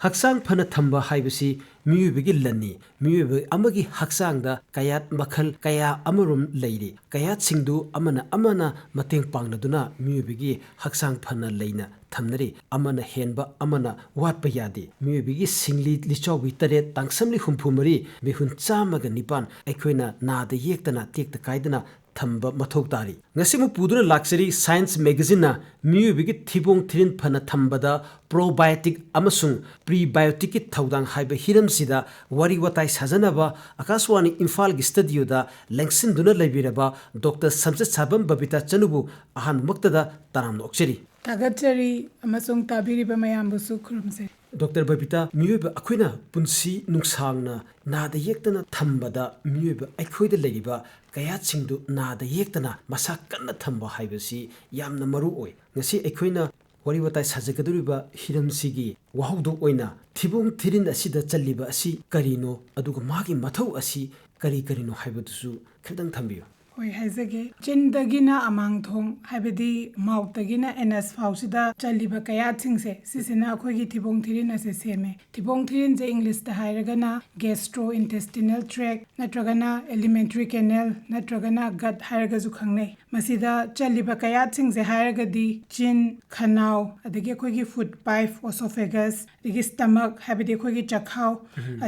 ꯍꯛꯆꯥꯡ ꯐꯅ ꯊꯝꯕ ꯍꯥꯏꯕꯁꯤ ꯃꯤꯑꯣꯏꯕꯒꯤ ꯂꯟꯅꯤ꯫ ꯃꯤꯑꯣꯏꯕ ꯑꯃꯒꯤ ꯍꯛꯆꯥꯡꯗ ꯀꯌꯥꯠ ꯃꯈꯜ ꯀꯌꯥ ꯑꯃꯔꯣꯝ ꯂꯩꯔꯤ꯫ ꯀꯌꯥꯠꯁꯤꯡꯗꯨ ꯑꯃꯅ ꯑꯃꯅ ꯃꯇꯦꯡ ꯄꯥꯡꯅꯗꯨꯅ ꯃꯤꯑꯣꯏꯕꯒꯤ ꯍꯛꯆꯥꯡ ꯐꯅ ꯂꯩꯅ ꯊꯝꯅꯔꯤ꯫ ꯑꯃꯅ ꯍꯦꯟꯕ, ꯑꯃꯅ ꯋꯥꯠꯄ ꯌꯥꯗꯦ꯫ ꯃꯤꯑꯣꯏꯕꯒꯤ ꯁꯤꯡꯂꯤ ꯂꯤꯆꯥꯎꯕꯤ ꯇꯔꯦꯠ, ꯇꯥꯡꯁꯝꯂꯤ ꯍꯨꯝꯐꯨ ꯃꯔꯤ, ꯃꯤꯍꯨꯟ ꯆꯥꯝꯃꯒ ꯅꯤꯄꯥꯟ ꯑꯩꯈꯣꯏꯅ ꯅꯥꯗ ꯌꯦꯛꯇꯅ ꯇꯦꯛꯇ ꯀꯥꯏꯗꯅ ꯊꯝꯕ ꯃꯊꯧ ꯇꯥꯔꯤ꯫ ꯉꯁꯤꯃꯨꯛ ꯄꯨꯗꯨꯅ ꯂꯥꯛꯆꯔꯤ, Science magazineꯅ ꯃꯤꯑꯣꯏꯕꯒꯤ ꯊꯤꯕꯣꯡ ꯊꯤꯔꯤꯟ ꯐꯅ ꯊꯝꯕꯗ ꯄ꯭ꯔꯣꯕꯥꯏꯑꯣꯇꯤꯛ ꯑꯃꯁꯨꯡ ꯄ꯭ꯔꯤꯕꯥꯏꯑꯣꯇꯤꯛꯀꯤ ꯊꯧꯗꯥꯡ ꯍꯥꯏꯕ ꯍꯤꯔꯝꯁꯤꯗ ꯋꯥꯔꯤ ꯋꯥꯇꯥꯏ ꯁꯥꯖꯅꯕ ꯑꯀꯥꯁꯋꯥꯅꯤ ꯏꯝꯐꯥꯜꯒꯤ ꯁ꯭ꯇꯨꯗꯤꯑꯣꯗ ꯂꯦꯡꯁꯤꯟꯗꯨꯅ ꯂꯩꯕꯤꯔꯕ ꯗꯣꯛꯇꯔ ꯁꯝꯖꯦꯠꯁꯥꯕꯝ ꯕꯕꯤꯇꯥ ꯆꯅꯨꯕꯨ ꯑꯍꯥꯟꯕꯃꯛꯇꯗ ꯇꯔꯥꯝꯅ ꯑꯣꯛꯆꯔꯤ꯫ ꯊꯥꯒꯠꯆꯔꯤ ꯑꯃꯁꯨꯡ ꯇꯥꯕꯤꯔꯤꯕ ꯃꯌꯥꯝꯕꯨꯁꯨ ꯈꯨꯔꯨꯝꯖꯔꯤ꯫ ꯗꯣꯛꯇꯔ ꯕꯕꯤꯇꯥ, ꯃꯤꯑꯣꯏꯕ ꯑꯩꯈꯣꯏꯅ ꯄꯨꯟꯁꯤ ꯅꯨꯡꯁꯥꯡꯅ ꯅꯥꯗ ꯌꯦꯛꯇꯅ ꯊꯝꯕꯗ ꯃꯤꯑꯣꯏꯕ ꯑꯩꯈꯣꯏꯗ ꯂꯩꯔꯤꯕ ꯀꯌꯥꯠꯁꯤꯡꯗꯨ ꯅꯥꯗ ꯌꯦꯛꯇꯅ ꯃꯁꯥ ꯀꯟꯅ ꯊꯝꯕ ꯍꯥꯏꯕꯁꯤ ꯌꯥꯝꯅ ꯃꯔꯨ ꯑꯣꯏ꯫ ꯉꯁꯤ ꯑꯩꯈꯣꯏꯅ ꯋꯥꯔꯤ ꯋꯥꯇꯥꯏ ꯁꯥꯖꯒꯗꯧꯔꯤꯕ ꯍꯤꯔꯝꯁꯤꯒꯤ ꯋꯥꯍꯧꯗꯣꯛ ꯑꯣꯏꯅ ꯊꯤꯕꯣꯡ ꯊꯤꯔꯤꯟ ꯑꯁꯤꯗ ꯆꯜꯂꯤꯕ ꯑꯁꯤ ꯀꯔꯤꯅꯣ, ꯑꯗꯨꯒ ꯃꯥꯒꯤ ꯃꯊꯧ ꯑꯁꯤ ꯀꯔꯤ ꯀꯔꯤꯅꯣ ꯍꯥꯏꯕꯗꯨꯁꯨ ꯈꯤꯇꯪ ꯊꯝꯕꯤꯌꯨ꯫ ꯍꯣꯏ, ꯍꯥꯏꯖꯒꯦ꯫ ꯆꯤꯟꯗꯒꯤꯅ ꯑꯃꯥꯡꯊꯣꯡ, ꯍꯥꯏꯕꯗꯤ mouthꯇꯒꯤꯅ anus ꯐꯥꯎꯁꯤꯗ ꯆꯜꯂꯤꯕ ꯀꯌꯥꯠꯁꯤꯡꯁꯦ, ꯁꯤꯁꯤꯅ ꯑꯩꯈꯣꯏꯒꯤ ꯊꯤꯕꯣꯡ ꯊꯤꯔꯤꯟ ꯑꯁꯦ ꯁꯦꯝꯃꯦ꯫ ꯊꯤꯕꯣꯡ ꯊꯤꯔꯤꯟꯁꯦ Englishꯇ ꯍꯥꯏꯔꯒꯅ gastrointestinal tract ꯅꯠꯇ꯭ꯔꯒꯅ alimentary canal ꯅꯠꯇ꯭ꯔꯒꯅ gut ꯍꯥꯏꯔꯒꯁꯨ ꯈꯪꯅꯩ꯫ ꯃꯁꯤꯗ ꯆꯜꯂꯤꯕ ꯀꯌꯥꯠꯁꯤꯡꯁꯦ ꯍꯥꯏꯔꯒꯗꯤ ꯆꯤꯟ, ꯈꯅꯥꯎ, ꯑꯗꯒꯤ ꯑꯩꯈꯣꯏꯒꯤ food pipe, esophagus, ꯑꯗꯒꯤ stomach, ꯍꯥꯏꯕꯗꯤ ꯑꯩꯈꯣꯏꯒꯤ ꯆꯈꯥꯎ,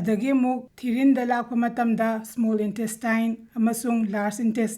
ꯑꯗꯒꯤ ꯑꯃꯨꯛ ꯊꯤꯔꯤꯟꯗ ꯂꯥꯛꯄ ꯃꯇꯝꯗ small intestine ꯑꯃꯁꯨꯡ large intestine,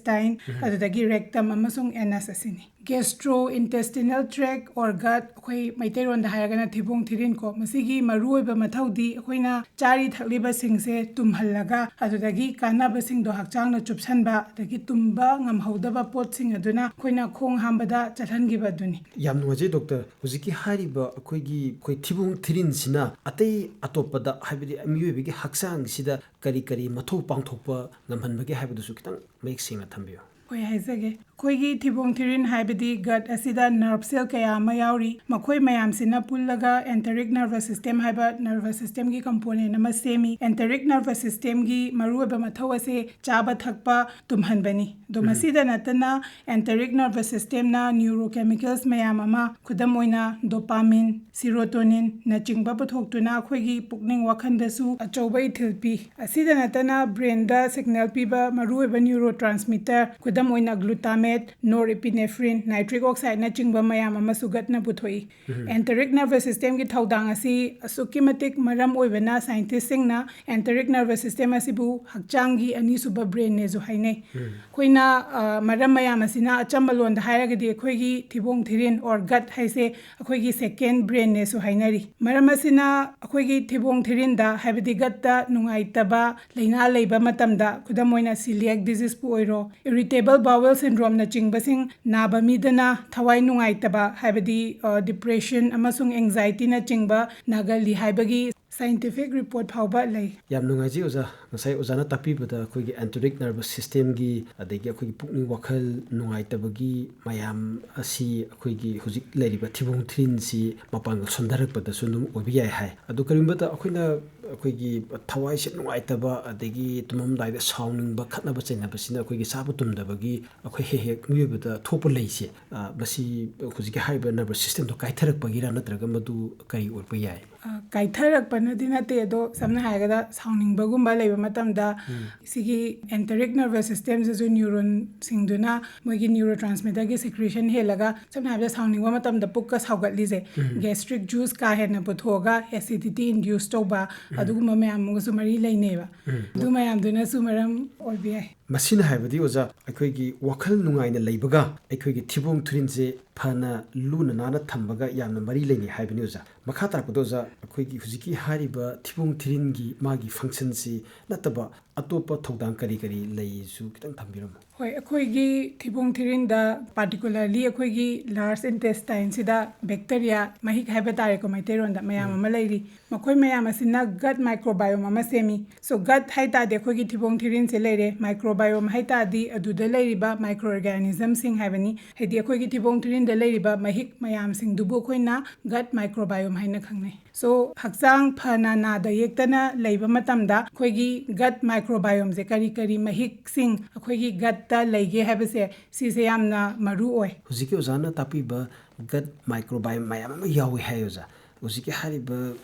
ꯑꯗꯨꯗꯒꯤ rectum ꯑꯃꯁꯨꯡ anus ꯑꯁꯤꯅꯤ꯫ Gastrointestinal tract or gut, ꯑꯩꯈꯣꯏ ꯃꯩꯇꯩꯔꯣꯟꯗ ꯍꯥꯏꯔꯒꯅ ꯊꯤꯕꯣꯡ ꯊꯤꯔꯤꯟ ꯀꯣ, ꯃꯁꯤꯒꯤ ꯃꯔꯨꯑꯣꯏꯕ ꯃꯊꯧꯗꯤ ꯑꯩꯈꯣꯏꯅ ꯆꯥꯔꯤ ꯊꯛꯂꯤꯕꯁꯤꯡꯁꯦ ꯇꯨꯝꯍꯜꯂꯒ ꯑꯗꯨꯗꯒꯤ ꯀꯥꯟꯅꯕꯁꯤꯡꯗꯣ ꯍꯛꯆꯥꯡꯅ ꯆꯨꯞꯁꯟꯕ, ꯑꯗꯒꯤ ꯇꯨꯝꯕ ꯉꯝꯍꯧꯗꯕ ꯄꯣꯠꯁꯤꯡ ꯑꯗꯨꯅ ꯑꯩꯈꯣꯏꯅ ꯈꯣꯡ ꯍꯥꯝꯕꯗ ꯆꯠꯍꯟꯈꯤꯕ ꯑꯗꯨꯅꯤ꯫ ꯌꯥꯝ ꯅꯨꯡꯉꯥꯏꯖꯩ ꯗꯣꯛꯇꯔ꯫ ꯍꯧꯖꯤꯛꯀꯤ ꯍꯥꯏꯔꯤꯕ ꯑꯩꯈꯣꯏꯒꯤ, ꯑꯩꯈꯣꯏ ꯊꯤꯕꯣꯡ ꯊꯤꯔꯤꯟꯁꯤꯅ ꯑꯇꯩ ꯑꯇꯣꯞꯄꯗ, ꯍꯥꯏꯕꯗꯤ ꯃꯤꯑꯣꯏꯕꯒꯤ ꯍꯛꯆꯥꯡꯁꯤꯗ ꯀꯔꯤ ꯀꯔꯤ ꯃꯊꯧ ꯄꯥꯡꯊꯣꯛꯄ ꯉꯝꯍꯟꯕꯒꯦ ꯍꯥꯏꯕꯗꯨꯁꯨ ꯈꯤꯇꯪ ꯃꯌꯦꯛ ꯁꯦꯡꯅ ꯊꯝꯕꯤꯌꯨ꯫ ꯍꯣꯏ, ꯍꯥꯏꯖꯒꯦ꯫ ꯑꯩꯈꯣꯏꯒꯤ ꯊꯤꯕꯣꯡ ꯊꯤꯔꯤꯟ ꯍꯥꯏꯕꯗꯤ gut ꯑꯁꯤꯗ nerve cell ꯀꯌꯥ ꯑꯃ ꯌꯥꯎꯔꯤ꯫ ꯃꯈꯣꯏ ꯃꯌꯥꯝꯁꯤꯅ ꯄꯨꯜꯂꯒ enteric nervous system ꯍꯥꯏꯕ nervous systemꯒꯤ component ꯑꯃ ꯁꯦꯝꯃꯤ꯫ Enteric nervous systemꯒꯤ ꯃꯔꯨꯑꯣꯏꯕ ꯃꯊꯧ ꯑꯁꯦ ꯆꯥꯕ ꯊꯛꯄ ꯇꯨꯝꯍꯟꯕꯅꯤ꯫ ꯑꯗꯣ ꯃꯁꯤꯗ ꯅꯠꯇꯅ enteric nervous systemꯅ neurochemicals ꯃꯌꯥꯝ ꯑꯃ, ꯈꯨꯗꯝ ꯑꯣꯏꯅ dopamine, serotonin ꯅꯆꯤꯡꯕ ꯄꯨꯊꯣꯛꯇꯨꯅ ꯑꯩꯈꯣꯏꯒꯤ ꯄꯨꯛꯅꯤꯡ ꯋꯥꯈꯜꯗꯁꯨ ꯑꯆꯧꯕ ꯏꯊꯤꯜ ꯄꯤ꯫ ꯑꯁꯤꯗ ꯅꯠꯇꯅ brainꯗ signal ꯄꯤꯕ ꯃꯔꯨꯑꯣꯏꯕ neurotransmitter, ꯈꯨꯗꯝ ꯑꯣꯏꯅ glutamate, norepinephrine, nitric oxideꯅꯆꯤꯡꯕ ꯃꯌꯥꯝ ꯑꯃꯁꯨ gutꯅ ꯄꯨꯊꯣꯛꯏ꯫ Enteric nervous systemꯒꯤ ꯊꯧꯗꯥꯡ ꯑꯁꯤ ꯑꯁꯨꯛꯀꯤ ꯃꯇꯤꯛ ꯃꯔꯝ ꯑꯣꯏꯕꯅ scientistꯁꯤꯡꯅ enteric nervous system ꯑꯁꯤꯕꯨ ꯍꯛꯆꯥꯡꯒꯤ ꯑꯅꯤꯁꯨꯕ brainꯅꯦꯁꯨ ꯍꯥꯏꯅꯩ꯫ ꯑꯩꯈꯣꯏꯅ, ꯑ, ꯃꯔꯝ ꯃꯌꯥꯝ ꯑꯁꯤꯅ ꯑꯆꯝꯕ ꯂꯣꯟꯗ ꯍꯥꯏꯔꯒꯗꯤ ꯑꯩꯈꯣꯏꯒꯤ ꯊꯤꯕꯣꯡ ꯊꯤꯔꯤꯟ or gut ꯍꯥꯏꯁꯦ ꯑꯩꯈꯣꯏꯒꯤ second brainꯅꯦꯁꯨ ꯍꯥꯏꯅꯔꯤ꯫ ꯃꯔꯝ ꯑꯁꯤꯅ ꯑꯩꯈꯣꯏꯒꯤ ꯊꯤꯕꯣꯡ ꯊꯤꯔꯤꯟꯗ, ꯍꯥꯏꯕꯗꯤ gutꯇ ꯅꯨꯡꯉꯥꯏꯇꯕ ꯂꯥꯏꯅꯥ ꯂꯩꯕ ꯃꯇꯝꯗ, ꯈꯨꯗꯝ ꯑꯣꯏꯅ celiac diseaseꯄꯨ ꯑꯣꯏꯔꯣ, irritable bowel syndromeꯅꯆꯤꯡꯕꯁꯤꯡ ꯅꯥꯕ ꯃꯤꯗꯅ ꯊꯋꯥꯏ ꯅꯨꯡꯉꯥꯏꯇꯕ, ꯍꯥꯏꯕꯗꯤ, ꯑ, depression ꯑꯃꯁꯨꯡ anxietyꯅꯆꯤꯡꯕ ꯅꯥꯒꯜꯂꯤ ꯍꯥꯏꯕꯒꯤ scientific report ꯐꯥꯎꯕ ꯂꯩ꯫ ꯌꯥꯝ ꯅꯨꯡꯉꯥꯏꯖꯩ ꯑꯣꯖꯥ꯫ ꯉꯁꯥꯏ ꯑꯣꯖꯥꯅ ꯇꯥꯛꯄꯤꯕꯗ ꯑꯩꯈꯣꯏꯒꯤ enteric nervous systemꯒꯤ, ꯑꯗꯒꯤ ꯑꯩꯈꯣꯏꯒꯤ ꯄꯨꯛꯅꯤꯡ ꯋꯥꯈꯜ ꯅꯨꯡꯉꯥꯏꯇꯕꯒꯤ ꯃꯌꯥꯝ ꯑꯁꯤ ꯑꯩꯈꯣꯏꯒꯤ ꯍꯧꯖꯤꯛ ꯂꯩꯔꯤꯕ ꯊꯤꯕꯣꯡ ꯊꯤꯔꯤꯟꯁꯤ ꯃꯄꯥꯡꯒꯜ ꯁꯣꯟꯊꯔꯛꯄꯗꯁꯨ ꯑꯗꯨꯝ ꯑꯣꯏꯕ ꯌꯥꯏ ꯍꯥꯏ꯫ ꯑꯗꯨ ꯀꯔꯤꯒꯨꯝꯕꯗ ꯑꯩꯈꯣꯏꯅ ꯑꯩꯈꯣꯏꯒꯤ ꯊꯋꯥꯏꯁꯦ ꯅꯨꯡꯉꯥꯏꯇꯕ, ꯑꯗꯒꯤ ꯇꯨꯝꯃꯝꯗꯥꯏꯗ ꯁꯥꯎꯅꯤꯡꯕ, ꯈꯠꯅꯕ ꯆꯩꯅꯕꯁꯤꯅ ꯑꯩꯈꯣꯏꯒꯤ ꯆꯥꯕ ꯇꯨꯝꯗꯕꯒꯤ ꯑꯩꯈꯣꯏ ꯍꯦꯛ ꯍꯦꯛ ꯃꯤꯑꯣꯏꯕꯗ ꯊꯣꯛꯄ ꯂꯩꯁꯦ, ꯑ, ꯃꯁꯤ ꯍꯧꯖꯤꯛꯀꯤ ꯍꯥꯏꯔꯤꯕ nervous systemꯗꯣ ꯀꯥꯏꯊꯔꯛꯄꯒꯤꯔ, ꯅꯠꯇ꯭ꯔꯒ ꯃꯗꯨ ꯀꯔꯤ ꯑꯣꯏꯕ ꯌꯥꯏ? ꯑ, ꯀꯥꯏꯊꯔꯛꯄꯅꯗꯤ ꯅꯠꯇꯦ, ꯑꯗꯣ ꯁꯝꯅ ꯍꯥꯏꯔꯒꯗ ꯁꯥꯎꯅꯤꯡꯕꯒꯨꯝꯕ ꯂꯩꯕ ꯃꯇꯝꯗ ꯁꯤꯒꯤ enteric nervous systemꯁꯤꯁꯨ neuronꯁꯤꯡꯗꯨꯅ ꯃꯣꯏꯒꯤ neurotransmitterꯒꯤ secretion ꯍꯦꯜꯂꯒ, ꯁꯝꯅ ꯍꯥꯏꯔꯕꯗ ꯁꯥꯎꯅꯤꯡꯕ ꯃꯇꯝꯗ ꯄꯨꯛꯀ ꯁꯥꯎꯒꯠꯂꯤꯁꯦ, gastric juice ꯀꯥ ꯍꯦꯟꯅ ꯄꯨꯊꯣꯛꯑꯒ acidity induce ꯇꯧꯕ, ꯑꯗꯨꯒꯨꯝꯕ ꯃꯌꯥꯝ ꯑꯃꯒꯁꯨ ꯃꯔꯤ ꯂꯩꯅꯩꯕ꯫ ꯑꯗꯨ ꯃꯌꯥꯝꯗꯨꯅꯁꯨ ꯃꯔꯝ ꯑꯣꯏꯕ ꯌꯥꯏ꯫ ꯃꯁꯤꯅ ꯍꯥꯏꯕꯗꯤ ꯑꯣꯖꯥ, ꯑꯩꯈꯣꯏꯒꯤ ꯋꯥꯈꯜ ꯅꯨꯡꯉꯥꯏꯅ ꯂꯩꯕꯒ ꯑꯩꯈꯣꯏꯒꯤ ꯊꯤꯕꯣꯡ ꯊꯤꯔꯤꯟꯁꯦ ꯐꯅ ꯂꯨꯅ ꯅꯥꯟꯅ ꯊꯝꯕꯒ ꯌꯥꯝꯅ ꯃꯔꯤ ꯂꯩꯅꯩ ꯍꯥꯏꯕꯅꯤ ꯑꯣꯖꯥ꯫ ꯃꯈꯥ ꯇꯥꯔꯛꯄꯗ ꯑꯣꯖꯥ, ꯑꯩꯈꯣꯏꯒꯤ ꯍꯧꯖꯤꯛꯀꯤ ꯍꯥꯏꯔꯤꯕ ꯊꯤꯕꯣꯡ ꯊꯤꯔꯤꯟꯒꯤ ꯃꯥꯒꯤ functionꯁꯤ ꯅꯠꯇꯕ ꯑꯇꯣꯞꯄ ꯊꯧꯗꯥꯡ ꯀꯔꯤ ꯀꯔꯤ ꯂꯩꯁꯨ ꯈꯤꯇꯪ ꯊꯝꯕꯤꯔꯝꯃꯣ꯫ ꯍꯣꯏ, ꯑꯩꯈꯣꯏꯒꯤ ꯊꯤꯕꯣꯡ ꯊꯤꯔꯤꯟꯗ, particularly ꯑꯩꯈꯣꯏꯒꯤ large intestineꯁꯤꯗ bacteria, ꯃꯍꯤꯛ ꯍꯥꯏꯕ ꯇꯥꯔꯦꯀꯣ ꯃꯩꯇꯩꯔꯣꯟꯗ, ꯃꯌꯥꯝ ꯑꯃ ꯂꯩꯔꯤ꯫ ꯃꯈꯣꯏ ꯃꯌꯥꯝ ꯑꯁꯤꯅ gut microbiome ꯑꯃ ꯁꯦꯝꯃꯤ꯫ So, gut ꯍꯥꯏ ꯇꯥꯔꯗꯤ ꯑꯩꯈꯣꯏꯒꯤ ꯊꯤꯕꯣꯡ ꯊꯤꯔꯤꯟꯁꯦ ꯂꯩꯔꯦ, microbiome ꯍꯥꯏ ꯇꯥꯔꯗꯤ ꯑꯗꯨꯗ ꯂꯩꯔꯤꯕ microorganismꯁꯤꯡ ꯍꯥꯏꯕꯅꯤ, ꯍꯥꯏꯗꯤ ꯑꯩꯈꯣꯏꯒꯤ ꯊꯤꯕꯣꯡ ꯊꯤꯔꯤꯟꯗ ꯂꯩꯔꯤꯕ ꯃꯍꯤꯛ ꯃꯌꯥꯝꯁꯤꯡꯗꯨꯕꯨ ꯑꯩꯈꯣꯏꯅ gut microbiome ꯍꯥꯏꯅ ꯈꯪꯅꯩ꯫ So, ꯍꯛꯆꯥꯡ ꯐꯅ ꯅꯥꯗ ꯌꯦꯛꯇꯅ ꯂꯩꯕ ꯃꯇꯝꯗ ꯑꯩꯈꯣꯏꯒꯤ gut microbiomeꯁꯦ, ꯀꯔꯤ ꯀꯔꯤ ꯃꯍꯤꯛꯁꯤꯡ ꯑꯩꯈꯣꯏꯒꯤ gutꯇ ꯂꯩꯒꯦ ꯍꯥꯏꯕꯁꯦ, ꯁꯤꯁꯦ ꯌꯥꯝꯅ ꯃꯔꯨ ꯑꯣꯏ꯫ ꯍꯧꯖꯤꯛꯀꯤ ꯑꯣꯖꯥꯅ ꯇꯥꯛꯄꯤꯕ gut microbiome ꯃꯌꯥꯝ ꯑꯃ ꯌꯥꯎꯏ ꯍꯥꯏ ꯑꯣꯖꯥ꯫ ꯍꯧꯖꯤꯛꯀꯤ ꯍꯥꯏꯔꯤꯕ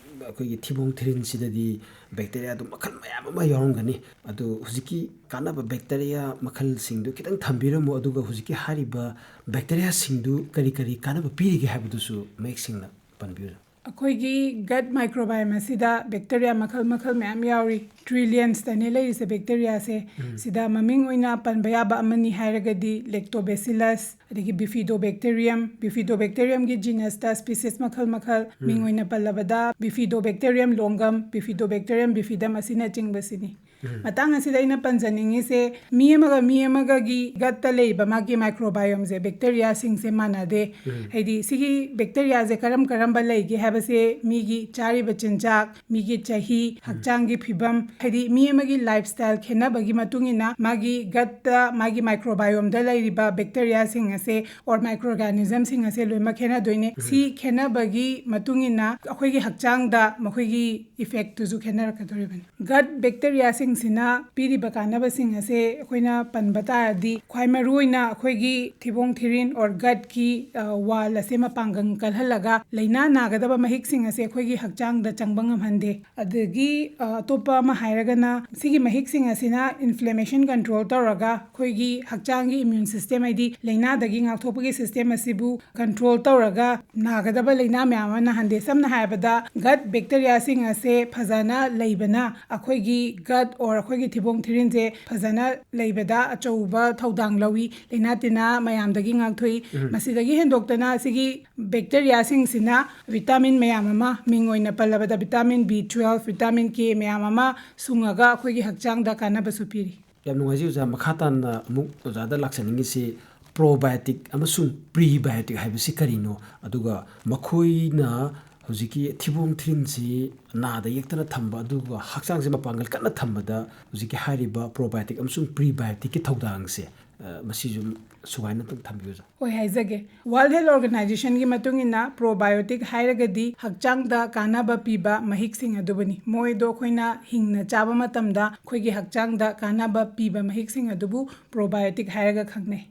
ꯑꯩꯈꯣꯏꯒꯤ ꯊꯤꯕꯣꯡ ꯊꯤꯔꯤꯟꯁꯤꯗꯗꯤ bacteriaꯗꯨ ꯃꯈꯜ ꯃꯌꯥꯝ ꯑꯃ ꯌꯥꯎꯔꯝꯒꯅꯤ꯫ ꯑꯗꯨ ꯍꯧꯖꯤꯛꯀꯤ ꯀꯥꯟꯅꯕ bacteria ꯃꯈꯜꯁꯤꯡꯗꯨ ꯈꯤꯇꯪ ꯊꯝꯕꯤꯔꯝꯃꯣ, ꯑꯗꯨꯒ ꯍꯧꯖꯤꯛꯀꯤ ꯍꯥꯏꯔꯤꯕ bacteriaꯁꯤꯡꯗꯨ ꯀꯔꯤ ꯀꯔꯤ ꯀꯥꯟꯅꯕ ꯄꯤꯔꯤꯒꯦ ꯍꯥꯏꯕꯗꯨꯁꯨ ꯃꯌꯦꯛ ꯁꯦꯡꯅ ꯄꯟꯕꯤꯌꯨ꯫ ꯑꯩꯈꯣꯏꯒꯤ gut microbiome ꯑꯁꯤꯗ bacteria ꯃꯈꯜ ꯃꯈꯜ ꯃꯌꯥꯝ ꯌꯥꯎꯔꯤ꯫ Trillionsꯇꯅꯦ ꯂꯩꯔꯤꯁꯦ bacteriaꯁꯦ꯫ ꯁꯤꯗ ꯃꯃꯤꯡ ꯑꯣꯏꯅ ꯄꯟꯕ ꯌꯥꯕ ꯑꯃꯅꯤ ꯍꯥꯏꯔꯒꯗꯤ Lactobacillus, ꯑꯗꯒꯤ Bifidobacterium, Bifidobacteriumꯒꯤ genusꯇ species ꯃꯈꯜ ꯃꯈꯜ, ꯃꯤꯡ ꯑꯣꯏꯅ ꯄꯜꯂꯕꯗ Bifidobacterium longum, Bifidobacterium bifidum ꯑꯁꯤꯅꯆꯤꯡꯕꯁꯤꯅꯤ꯫ ꯃꯇꯥꯡ ꯑꯁꯤꯗ ꯑꯩꯅ ꯄꯟꯖꯅꯤꯡꯉꯤꯁꯦ, ꯃꯤ ꯑꯃꯒ ꯃꯤ ꯑꯃꯒꯒꯤ ꯒꯠꯇ ꯂꯩꯔꯤꯕ ꯃꯥꯒꯤ ꯃꯥꯏꯀ꯭ꯔꯣꯕꯥꯏꯌꯣꯝꯁꯦ, ꯕꯦꯛꯇꯦꯔꯤꯌꯥꯁꯤꯡꯁꯦ ꯃꯥꯟꯅꯗꯦ꯫ ꯍꯥꯏꯗꯤ ꯁꯤꯒꯤ ꯕꯦꯛꯇꯦꯔꯤꯌꯥꯁꯦ ꯀꯔꯝ ꯀꯔꯝꯕ ꯂꯩꯒꯦ ꯍꯥꯏꯕꯁꯦ ꯃꯤꯒꯤ ꯆꯥꯔꯤꯕ ꯆꯤꯟꯖꯥꯛ, ꯃꯤꯒꯤ ꯆꯍꯤ, ꯍꯛꯆꯥꯡꯒꯤ ꯐꯤꯕꯝ, ꯍꯥꯏꯗꯤ ꯃꯤ ꯑꯃꯒꯤ ꯂꯥꯏꯐ ꯁ꯭ꯇꯥꯏꯜ ꯈꯦꯠꯅꯕꯒꯤ ꯃꯇꯨꯡ ꯏꯟꯅ ꯃꯥꯒꯤ ꯒꯠꯇ, ꯃꯥꯒꯤ ꯃꯥꯏꯀ꯭ꯔꯣꯕꯥꯏꯌꯣꯝꯗ ꯂꯩꯔꯤꯕ ꯕꯦꯛꯇꯦꯔꯤꯌꯥꯁꯤꯡ ꯑꯁꯦ ꯑꯣꯔ ꯃꯥꯏꯀ꯭ꯔꯣ ꯑꯣꯔꯒꯥꯅꯤꯖꯝꯁꯤꯡ ꯑꯁꯦ ꯂꯣꯏꯅꯃꯛ ꯈꯦꯠꯅꯗꯣꯏꯅꯦ꯫ ꯁꯤ ꯈꯦꯠꯅꯕꯒꯤ ꯃꯇꯨꯡ ꯏꯟꯅ ꯑꯩꯈꯣꯏꯒꯤ ꯍꯛꯆꯥꯡꯗ ꯃꯈꯣꯏꯒꯤ ꯏꯐꯦꯛꯇꯨꯁꯨ ꯈꯦꯠꯅꯔꯛꯀꯗꯧꯔꯤꯕꯅꯤ꯫ ꯒꯠ ꯕꯦꯛꯇꯦꯔꯤꯌꯥꯁꯤꯡꯁꯤꯅ ꯄꯤꯔꯤꯕ ꯀꯥꯟꯅꯕꯁꯤꯡ ꯑꯁꯦ ꯑꯩꯈꯣꯏꯅ ꯄꯟꯕ ꯇꯥꯔꯗꯤ, ꯈ꯭ꯋꯥꯏ ꯃꯔꯨꯑꯣꯏꯅ ꯑꯩꯈꯣꯏꯒꯤ ꯊꯤꯕꯣꯡ ꯊꯤꯔꯤꯟ ꯑꯣꯔ ꯒꯠꯀꯤ ꯋꯥꯜ ꯑꯁꯦ ꯃꯄꯥꯡꯒꯜ ꯀꯜꯍꯜꯂꯒ ꯂꯥꯏꯅꯥ ꯅꯥꯒꯗꯕ ꯃꯍꯤꯛꯁꯤꯡ ꯑꯁꯦ ꯑꯩꯈꯣꯏꯒꯤ ꯍꯛꯆꯥꯡꯗ ꯆꯪꯕ ꯉꯝꯍꯟꯗꯦ꯫ ꯑꯗꯒꯤ ꯑ, ꯑꯇꯣꯞꯄ ꯑꯃ ꯍꯥꯏꯔꯒꯅ, ꯁꯤꯒꯤ ꯃꯍꯤꯛꯁꯤꯡ ꯑꯁꯤꯅ ꯏꯟꯐ꯭ꯂꯦꯃꯦꯁꯟ ꯀꯟꯇ꯭ꯔꯣꯜ ꯇꯧꯔꯒ ꯑꯩꯈꯣꯏꯒꯤ ꯍꯛꯆꯥꯡꯒꯤ ꯏꯃ꯭ꯌꯨꯟ ꯁꯤꯁꯇꯦꯝ, ꯍꯥꯏꯗꯤ ꯂꯥꯏꯅꯥꯗꯒꯤ ꯉꯥꯛꯊꯣꯛꯄꯒꯤ ꯁꯤꯁꯇꯦꯝ ꯑꯁꯤꯕꯨ ꯀꯟꯇ꯭ꯔꯣꯜ ꯇꯧꯔꯒ ꯅꯥꯒꯗꯕ ꯂꯥꯏꯅꯥ ꯃꯌꯥꯝ ꯑꯃ ꯅꯥꯍꯟꯗꯦ꯫ ꯁꯝꯅ ꯍꯥꯏꯔꯕꯗ, ꯒꯠ ꯕꯦꯛꯇꯦꯔꯤꯌꯥꯁꯤꯡ ꯑꯁꯦ ꯐꯖꯅ ꯂꯩꯕꯅ ꯑꯩꯈꯣꯏꯒꯤ ꯒꯠ ꯑꯣꯔ ꯑꯩꯈꯣꯏꯒꯤ ꯊꯤꯕꯣꯡ ꯊꯤꯔꯤꯟꯁꯦ ꯐꯖꯅ ꯂꯩꯕꯗ ꯑꯆꯧꯕ ꯊꯧꯗꯥꯡ ꯂꯧꯏ, ꯂꯥꯏꯅꯥ ꯇꯤꯟꯅꯥ ꯃꯌꯥꯝꯗꯒꯤ ꯉꯥꯛꯊꯣꯛꯏ꯫ ꯃꯁꯤꯗꯒꯤ ꯍꯦꯟꯗꯣꯛꯇꯅ ꯁꯤꯒꯤ ꯕꯦꯛꯇꯦꯔꯤꯌꯥꯁꯤꯡꯁꯤꯅ ꯚꯤꯇꯥꯃꯤꯟ ꯃꯌꯥꯝ ꯑꯃ, ꯃꯤꯡ ꯑꯣꯏꯅ ꯄꯜꯂꯕꯗ ꯚꯤꯇꯥꯃꯤꯟ ꯕꯤ ꯇ꯭ꯋꯦꯜꯐ, ꯚꯤꯇꯥꯃꯤꯟ ꯀꯦ ꯃꯌꯥꯝ ꯑꯃ ꯁꯨꯡꯉꯒ ꯑꯩꯈꯣꯏꯒꯤ ꯍꯛꯆꯥꯡꯗ ꯀꯥꯟꯅꯕꯁꯨ ꯄꯤꯔꯤ꯫ ꯌꯥꯝ ꯅꯨꯡꯉꯥꯏꯖꯩ ꯑꯣꯖꯥ꯫ ꯃꯈꯥ ꯇꯥꯅ ꯑꯃꯨꯛ ꯑꯣꯖꯥꯗ ꯂꯥꯛꯆꯅꯤꯡꯉꯤꯁꯤ ꯄ꯭ꯔꯣꯕꯥꯏꯑꯣꯇꯤꯛ ꯑꯃꯁꯨꯡ ꯄ꯭ꯔꯤꯕꯥꯏꯑꯣꯇꯤꯛ ꯍꯥꯏꯕꯁꯤ ꯀꯔꯤꯅꯣ? ꯑꯗꯨꯒ ꯃꯈꯣꯏꯅ ꯍꯧꯖꯤꯛꯀꯤ ꯊꯤꯕꯣꯡ ꯊꯤꯔꯤꯟꯁꯤ ꯅꯥꯗ ꯌꯦꯛꯇꯅ ꯊꯝꯕ, ꯑꯗꯨꯒ ꯍꯛꯆꯥꯡꯁꯦ ꯃꯄꯥꯡꯒꯜ ꯀꯟꯅ ꯊꯝꯕꯗ ꯍꯧꯖꯤꯛꯀꯤ ꯍꯥꯏꯔꯤꯕ ꯄ꯭ꯔꯣꯕꯥꯏꯑꯣꯇꯤꯛ ꯑꯃꯁꯨꯡ ꯄ꯭ꯔꯤꯕꯥꯏꯑꯣꯇꯤꯛꯀꯤ ꯊꯧꯗꯥꯡꯁꯦ, ꯑ, ꯃꯁꯤꯁꯨ ꯁꯨꯒꯥꯏꯅ ꯑꯗꯨꯝ ꯊꯝꯕꯤꯌꯨ ꯑꯣꯖꯥ꯫ ꯍꯣꯏ, ꯍꯥꯏꯖꯒꯦ꯫ ꯋꯥꯔꯜꯗ ꯍꯦꯜꯊ ꯑꯣꯔꯒꯅꯥꯏꯖꯦꯁꯟꯒꯤ ꯃꯇꯨꯡ ꯏꯟꯅ, ꯄ꯭ꯔꯣꯕꯥꯏꯑꯣꯇꯤꯛ ꯍꯥꯏꯔꯒꯗꯤ ꯍꯛꯆꯥꯡꯗ ꯀꯥꯟꯅꯕ ꯄꯤꯕ ꯃꯍꯤꯛꯁꯤꯡ ꯑꯗꯨꯕꯨꯅꯤ꯫ ꯃꯣꯏꯗꯣ ꯑꯩꯈꯣꯏꯅ ꯍꯤꯡꯅ ꯆꯥꯕ ꯃꯇꯝꯗ ꯑꯩꯈꯣꯏꯒꯤ ꯍꯛꯆꯥꯡꯗ ꯀꯥꯟꯅꯕ ꯄꯤꯕ ꯃꯍꯤꯛꯁꯤꯡ ꯑꯗꯨꯕꯨ ꯄ꯭ꯔꯣꯕꯥꯏꯑꯣꯇꯤꯛ ꯍꯥꯏꯔꯒ ꯈꯪꯅꯩ꯫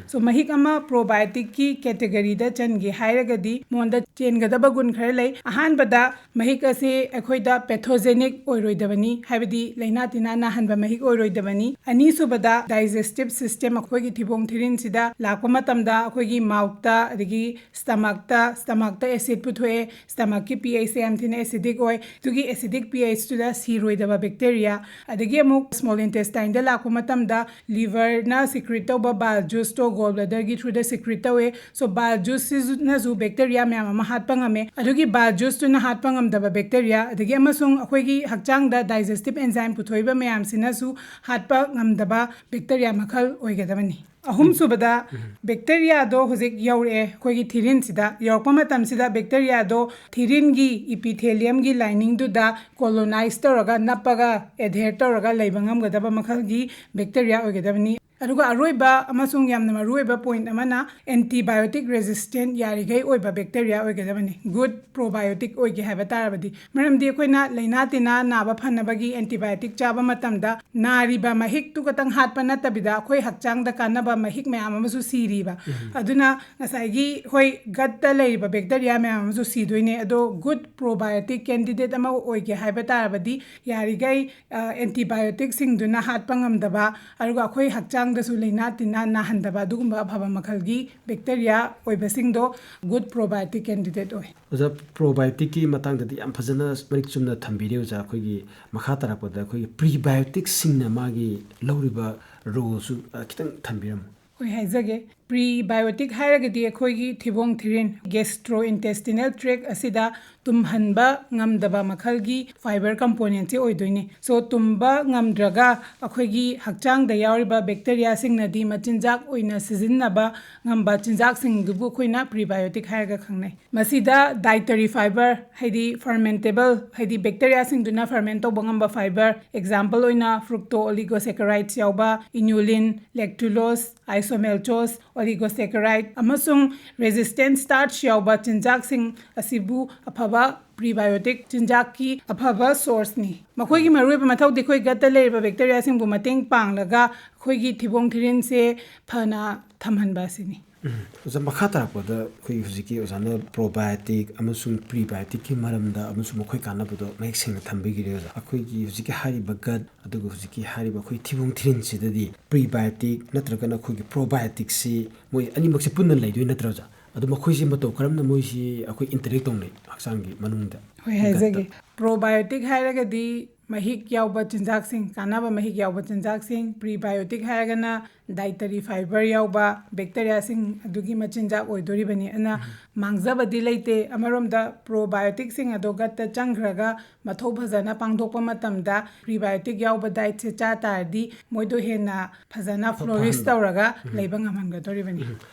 So, ꯃꯍꯤꯛ ꯑꯃ ꯄ꯭ꯔꯣꯕꯥꯏꯑꯣꯇꯤꯛꯀꯤ ꯀꯦꯇꯦꯒꯣꯔꯤꯗ ꯆꯟꯒꯦ ꯍꯥꯏꯔꯒꯗꯤ ꯃꯉꯣꯟꯗ ꯆꯦꯟꯒꯗꯕ ꯒꯨꯟ ꯈꯔ ꯂꯩ꯫ ꯑꯍꯥꯟꯕꯗ, ꯃꯍꯤꯛ ꯑꯁꯤ ꯑꯩꯈꯣꯏꯗ ꯄꯦꯊꯣꯖꯦꯅꯤꯛ ꯑꯣꯏꯔꯣꯏꯗꯕꯅꯤ, ꯍꯥꯏꯕꯗꯤ ꯂꯥꯏꯅꯥ ꯇꯤꯟꯅꯥ ꯅꯥꯍꯟꯕ ꯃꯍꯤꯛ ꯑꯣꯏꯔꯣꯏꯗꯕꯅꯤ꯫ ꯑꯅꯤꯁꯨꯕꯗ, ꯗꯥꯏꯖꯦꯁꯇꯤꯞ ꯁꯤꯁꯇꯦꯝ, ꯑꯩꯈꯣꯏꯒꯤ ꯊꯤꯕꯣꯡ ꯊꯤꯔꯤꯟꯁꯤꯗ ꯂꯥꯛꯄ ꯃꯇꯝꯗ ꯑꯩꯈꯣꯏꯒꯤ ꯃꯥꯎꯠꯇ, ꯑꯗꯒꯤ ꯁ꯭ꯇꯃꯛꯇ, ꯁ꯭ꯇꯃꯛꯇ ꯑꯦꯁꯤꯠ ꯄꯨꯊꯣꯛꯑꯦ, ꯁ꯭ꯇꯃꯛꯀꯤ ꯄꯤ ꯑꯩꯆꯁꯦ ꯌꯥꯝ ꯊꯤꯅ ꯑꯦꯁꯤꯗꯤꯛ ꯑꯣꯏ꯫ ꯑꯗꯨꯒꯤ ꯑꯦꯁꯤꯗꯤꯛ ꯄꯤ ꯑꯩꯆꯇꯨꯗ ꯁꯤꯔꯣꯏꯗꯕ ꯕꯦꯛꯇꯦꯔꯤꯌꯥ꯫ ꯑꯗꯒꯤ ꯑꯃꯨꯛ ꯁ꯭ꯃꯣꯜ ꯏꯟꯇꯦꯁꯇꯥꯏꯟꯗ ꯂꯥꯛꯄ ꯃꯇꯝꯗ, ꯂꯤꯚꯔꯅ ꯁꯤꯀ꯭ꯔꯤꯠ ꯇꯧꯕ ꯕꯥꯏꯜ ꯖꯨꯁ, ꯇꯣ ꯒꯣꯜ ꯕ꯭ꯂꯦꯗꯔꯒꯤ ꯊ꯭ꯔꯨꯗ ꯁꯤꯀ꯭ꯔꯤꯠ ꯇꯧꯋꯦ꯫ ꯁꯣ ꯕꯥꯏꯜ ꯖꯨꯁꯁꯤꯅꯁꯨ ꯕꯦꯛꯇꯦꯔꯤꯌꯥ ꯃꯌꯥꯝ ꯑꯃ ꯍꯥꯠꯄ ꯉꯝꯃꯦ꯫ ꯑꯗꯨꯒꯤ ꯕꯥꯏꯜ ꯖꯨꯁꯇꯨꯅ ꯍꯥꯠꯄ ꯉꯝꯗꯕ ꯕꯦꯛꯇꯦꯔꯤꯌꯥ, ꯑꯗꯒꯤ ꯑꯃꯁꯨꯡ ꯑꯩꯈꯣꯏꯒꯤ ꯍꯛꯆꯥꯡꯗ ꯗꯥꯏꯖꯦꯁꯇꯤꯞ ꯑꯦꯟꯖꯥꯏꯝ ꯄꯨꯊꯣꯛꯏꯕ ꯃꯌꯥꯝꯁꯤꯅꯁꯨ ꯍꯥꯠꯄ ꯉꯝꯗꯕ ꯕꯦꯛꯇꯦꯔꯤꯌꯥ ꯃꯈꯜ ꯑꯣꯏꯒꯗꯕꯅꯤ꯫ ꯑꯍꯨꯝꯁꯨꯕꯗ, ꯕꯦꯛꯇꯦꯔꯤꯌꯥꯗꯣ ꯍꯧꯖꯤꯛ ꯌꯧꯔꯛꯑꯦ ꯑꯩꯈꯣꯏꯒꯤ ꯊꯤꯔꯤꯟꯁꯤꯗ꯫ ꯌꯧꯔꯛꯄ ꯃꯇꯝꯁꯤꯗ ꯕꯦꯛꯇꯦꯔꯤꯌꯥꯗꯣ ꯊꯤꯔꯤꯟꯒꯤ ꯏꯄꯤꯊꯦꯂꯤꯌꯝꯒꯤ ꯂꯥꯏꯅꯤꯡꯗꯨꯗ ꯀꯣꯂꯣꯅꯥꯏꯁ ꯇꯧꯔꯒ, ꯅꯞꯄꯒ, ꯑꯦꯗꯍꯦꯔ ꯇꯧꯔꯒ ꯂꯩꯕ ꯉꯝꯒꯗꯕ ꯃꯈꯜꯒꯤ ꯕꯦꯛꯇꯦꯔꯤꯌꯥ ꯑꯣꯏꯒꯗꯕꯅꯤ꯫ ꯑꯗꯨꯒ ꯑꯔꯣꯏꯕ ꯑꯃꯁꯨꯡ ꯌꯥꯝꯅ ꯃꯔꯨꯑꯣꯏꯕ ꯄꯣꯏꯟꯠ ꯑꯃꯅ, ꯑꯦꯟꯇꯤꯕꯥꯏꯑꯣꯇꯤꯛ ꯔꯦꯖꯤꯁꯇꯦꯟꯠ ꯌꯥꯔꯤꯈꯩ ꯑꯣꯏꯕ ꯕꯦꯛꯇꯦꯔꯤꯌꯥ ꯑꯣꯏꯒꯗꯕꯅꯤ, ꯒꯨꯗ ꯄ꯭ꯔꯣꯕꯥꯏꯑꯣꯇꯤꯛ ꯑꯣꯏꯒꯦ ꯍꯥꯏꯕ ꯇꯥꯔꯕꯗꯤ꯫ ꯃꯔꯝꯗꯤ ꯑꯩꯈꯣꯏꯅ ꯂꯥꯏꯅꯥ ꯇꯤꯟꯅꯥ ꯅꯥꯕ ꯐꯅꯕꯒꯤ ꯑꯦꯟꯇꯤꯕꯥꯏꯑꯣꯇꯤꯛ ꯆꯥꯕ ꯃꯇꯝꯗ ꯅꯥꯔꯤꯕ ꯃꯍꯤꯛꯇꯨ ꯈꯛꯇꯪ ꯍꯥꯠꯄ ꯅꯠꯇꯕꯤꯗ, ꯑꯩꯈꯣꯏ ꯍꯛꯆꯥꯡꯗ ꯀꯥꯟꯅꯕ ꯃꯍꯤꯛ ꯃꯌꯥꯝ ꯑꯃꯁꯨ ꯁꯤꯔꯤꯕ꯫ ꯑꯗꯨꯅ ꯉꯁꯥꯏꯒꯤ, ꯍꯣꯏ, ꯒꯠꯇ ꯂꯩꯔꯤꯕ ꯕꯦꯛꯇꯦꯔꯤꯌꯥ ꯃꯌꯥꯝ ꯑꯃꯁꯨ ꯁꯤꯗꯣꯏꯅꯦ꯫ ꯑꯗꯣ ꯒꯨꯗ ꯄ꯭ꯔꯣꯕꯥꯏꯑꯣꯇꯤꯛ ꯀꯦꯟꯗꯤꯗꯦꯠ ꯑꯃ ꯑꯣꯏꯒꯦ ꯍꯥꯏꯕ ꯇꯥꯔꯕꯗꯤ, ꯌꯥꯔꯤꯈꯩ ꯑꯦꯟꯇꯤꯕꯥꯏꯑꯣꯇꯤꯛꯁꯤꯡꯗꯨꯅ ꯍꯥꯠꯄ ꯉꯝꯗꯕ, ꯑꯗꯨꯒ ꯑꯩꯈꯣꯏ ꯍꯛꯆꯥꯡꯗꯁꯨ ꯂꯥꯏꯅꯥ ꯇꯤꯟꯅꯥ ꯅꯥꯍꯟꯗꯕ, ꯑꯗꯨꯒꯨꯝꯕ ꯑꯐꯕ ꯃꯈꯜꯒꯤ ꯕꯦꯛꯇꯦꯔꯤꯌꯥ ꯑꯣꯏꯕꯁꯤꯡꯗꯣ ꯒꯨꯗ ꯄ꯭ꯔꯣꯕꯥꯏꯑꯣꯇꯤꯛ ꯀꯦꯟꯗꯤꯗꯦꯠ ꯑꯣꯏ꯫ ꯑꯣꯖꯥ, ꯄ꯭ꯔꯣꯕꯥꯏꯑꯣꯇꯤꯛꯀꯤ ꯃꯇꯥꯡꯗꯗꯤ ꯌꯥꯝ ꯐꯖꯅ ꯃꯔꯤꯛ ꯆꯨꯝꯅ ꯊꯝꯕꯤꯔꯦ ꯑꯣꯖꯥ꯫ ꯑꯩꯈꯣꯏꯒꯤ ꯃꯈꯥ ꯇꯥꯔꯛꯄꯗ ꯑꯩꯈꯣꯏꯒꯤ ꯄ꯭ꯔꯤꯕꯥꯏꯑꯣꯇꯤꯛꯁꯤꯡꯅ ꯃꯥꯒꯤ ꯂꯧꯔꯤꯕ ꯔꯣꯜꯁꯨ, ꯑ, ꯈꯤꯇꯪ ꯊꯝꯕꯤꯔꯝꯃꯨ꯫ ꯍꯣꯏ, ꯍꯥꯏꯖꯒꯦ꯫ ꯄ꯭ꯔꯤꯕꯥꯏꯑꯣꯇꯤꯛ ꯍꯥꯏꯔꯒꯗꯤ ꯑꯩꯈꯣꯏꯒꯤ ꯊꯤꯕꯣꯡ ꯊꯤꯔꯤꯟ, ꯒꯦꯁꯇ꯭ꯔꯣ ꯏꯟꯇꯦꯁꯇꯤꯅꯦꯜ ꯇ꯭ꯔꯦꯛ ꯑꯁꯤꯗ ꯇꯨꯝꯍꯟꯕ ꯉꯝꯗꯕ ꯃꯈꯜꯒꯤ ꯐꯥꯏꯕꯔ ꯀꯝꯄꯣꯅꯦꯟꯁꯦ ꯑꯣꯏꯗꯣꯏꯅꯤ꯫ ꯁꯣ ꯇꯨꯝꯕ ꯉꯝꯗ꯭ꯔꯒ ꯑꯩꯈꯣꯏꯒꯤ ꯍꯛꯆꯥꯡꯗ ꯌꯥꯎꯔꯤꯕ ꯕꯦꯛꯇꯦꯔꯤꯌꯥꯁꯤꯡꯅꯗꯤ ꯃꯆꯤꯟꯖꯥꯛ ꯑꯣꯏꯅ ꯁꯤꯖꯤꯟꯅꯕ ꯉꯝꯕ ꯆꯤꯟꯖꯥꯛꯁꯤꯡꯗꯨꯕꯨ ꯑꯩꯈꯣꯏꯅ ꯄ꯭ꯔꯤꯕꯥꯏꯑꯣꯇꯤꯛ ꯍꯥꯏꯔꯒ ꯈꯪꯅꯩ꯫ ꯃꯁꯤꯗ ꯗꯥꯏꯇꯔꯤ ꯐꯥꯏꯕꯔ, ꯍꯥꯏꯗꯤ ꯐꯔꯃꯦꯟꯇꯦꯕꯜ, ꯍꯥꯏꯗꯤ ꯕꯦꯛꯇꯦꯔꯤꯌꯥꯁꯤꯡꯗꯨꯅ ꯐꯔꯃꯦꯟ ꯇꯧꯕ ꯉꯝꯕ ꯐꯥꯏꯕꯔ, ꯑꯦꯛꯖꯥꯝꯄꯜ ꯑꯣꯏꯅ ꯐ꯭ꯔꯨꯛꯇꯣ ꯑꯣꯂꯤꯒꯣꯁꯦꯀꯔꯥꯏꯠꯁ ꯌꯥꯎꯕ ꯏꯅꯨꯂꯤꯟ, ꯂꯦꯛꯇꯨꯂꯣꯁ, ꯑꯥꯏꯁꯣꯃꯦꯜꯆꯣꯁ, ꯑꯣꯂꯤꯒꯣꯁꯦꯀꯔꯥꯏꯠ ꯑꯃꯁꯨꯡ ꯔꯦꯖꯤꯁꯇꯦꯟꯠ ꯁ꯭ꯇꯥꯔꯆ ꯌꯥꯎꯕ ꯆꯤꯟꯖꯥꯛꯁꯤꯡ ꯑꯁꯤꯕꯨ ꯑꯐꯕ ꯄ꯭ꯔꯤꯕꯥꯏꯑꯣꯇꯤꯛ ꯆꯤꯟꯖꯥꯛꯀꯤ ꯑꯐꯕ ꯁꯣꯔꯁꯅꯤ꯫ ꯃꯈꯣꯏꯒꯤ ꯃꯔꯨꯑꯣꯏꯕ ꯃꯊꯧꯗꯤ ꯑꯩꯈꯣꯏ ꯒꯠꯇ ꯂꯩꯔꯤꯕ ꯕꯦꯛꯇꯦꯔꯤꯌꯥꯁꯤꯡꯕꯨ ꯃꯇꯦꯡ ꯄꯥꯡꯂꯒ ꯑꯩꯈꯣꯏꯒꯤ ꯊꯤꯕꯣꯡ ꯊꯤꯔꯤꯟꯁꯦ ꯐꯅ ꯊꯝꯍꯟꯕ ꯑꯁꯤꯅꯤ꯫ ꯎꯝ꯫ ꯑꯣꯖꯥ, ꯃꯈꯥ ꯇꯥꯔꯛꯄꯗ ꯑꯩꯈꯣꯏ ꯍꯧꯖꯤꯛꯀꯤ ꯑꯣꯖꯥꯅ ꯄ꯭ꯔꯣꯕꯥꯏꯑꯣꯇꯤꯛ ꯑꯃꯁꯨꯡ ꯄ꯭ꯔꯤꯕꯥꯏꯑꯣꯇꯤꯛꯀꯤ ꯃꯔꯝꯗ ꯑꯃꯁꯨꯡ ꯃꯈꯣꯏ ꯀꯥꯟꯅꯕꯗꯣ ꯃꯌꯦꯛ ꯁꯦꯡꯅ ꯊꯝꯕꯤꯈꯤꯔꯦ ꯑꯣꯖꯥ꯫ ꯑꯩꯈꯣꯏꯒꯤ ꯍꯧꯖꯤꯛꯀꯤ ꯍꯥꯏꯔꯤꯕ ꯒꯠ, ꯑꯗꯨꯒ ꯍꯧꯖꯤꯛꯀꯤ ꯍꯥꯏꯔꯤꯕ ꯑꯩꯈꯣꯏ ꯊꯤꯕꯣꯡ ꯊꯤꯔꯤꯟꯁꯤꯗꯗꯤ ꯄ꯭ꯔꯤꯕꯥꯏꯑꯣꯇꯤꯛ ꯅꯠꯇ꯭ꯔꯒꯅ ꯑꯩꯈꯣꯏꯒꯤ ꯄ꯭ꯔꯣꯕꯥꯏꯑꯣꯇꯤꯛꯁꯤ ꯃꯣꯏ ꯑꯅꯤꯃꯛꯁꯦ ꯄꯨꯟꯅ ꯂꯩꯗꯣꯏ ꯅꯠꯇ꯭ꯔꯥ ꯑꯣꯖꯥ? ꯑꯗꯨ ꯃꯈꯣꯏꯁꯦ ꯃꯇꯧ ꯀꯔꯝꯅ ꯃꯣꯏꯁꯤ ꯑꯩꯈꯣꯏ ꯏꯟꯇꯔꯦꯛ ꯇꯧꯅꯩ ꯍꯛꯆꯥꯡꯒꯤ ꯃꯅꯨꯡꯗ? ꯍꯣꯏ, ꯍꯥꯏꯖꯒꯦ꯫ ꯄ꯭ꯔꯣꯕꯥꯏꯑꯣꯇꯤꯛ ꯍꯥꯏꯔꯒꯗꯤ ꯃꯍꯤꯛ ꯌꯥꯎꯕ ꯆꯤꯟꯖꯥꯛꯁꯤꯡ, ꯀꯥꯟꯅꯕ ꯃꯍꯤꯛ ꯌꯥꯎꯕ ꯆꯤꯟꯖꯥꯛꯁꯤꯡ, ꯄ꯭ꯔꯤꯕꯥꯏꯑꯣꯇꯤꯛ ꯍꯥꯏꯔꯒꯅ ꯗꯥꯏꯇꯔꯤ ꯐꯥꯏꯕꯔ ꯌꯥꯎꯕ ꯕꯦꯛꯇꯔꯤꯌꯥꯁꯤꯡ ꯑꯗꯨꯒꯤ ꯃꯆꯤꯟꯖꯥꯛ ꯑꯣꯏꯗꯣꯔꯤꯕꯅꯤ꯫ ꯑꯗꯨꯅ ꯃꯥꯡꯖꯕꯗꯤ ꯂꯩꯇꯦ꯫ ꯑꯃꯔꯣꯝꯗ ꯄ꯭ꯔꯣꯕꯥꯏꯑꯣꯇꯤꯛꯁꯤꯡ ꯑꯗꯣ ꯒꯠꯇ ꯆꯪꯈ꯭ꯔꯒ ꯃꯊꯧ ꯐꯖꯅ ꯄꯥꯡꯊꯣꯛꯄ ꯃꯇꯝꯗ ꯄ꯭ꯔꯤꯕꯥꯏꯑꯣꯇꯤꯛ ꯌꯥꯎꯕ ꯗꯥꯏꯠꯁꯦ ꯆꯥ ꯇꯥꯔꯗꯤ ꯃꯣꯏꯗꯣ ꯍꯦꯟꯅ ꯐꯖꯅ ꯐ꯭ꯂꯣꯔꯤꯁ ꯇꯧꯔꯒ ꯂꯩꯕ ꯉꯝꯍꯟꯒꯗꯧꯔꯤꯕꯅꯤ꯫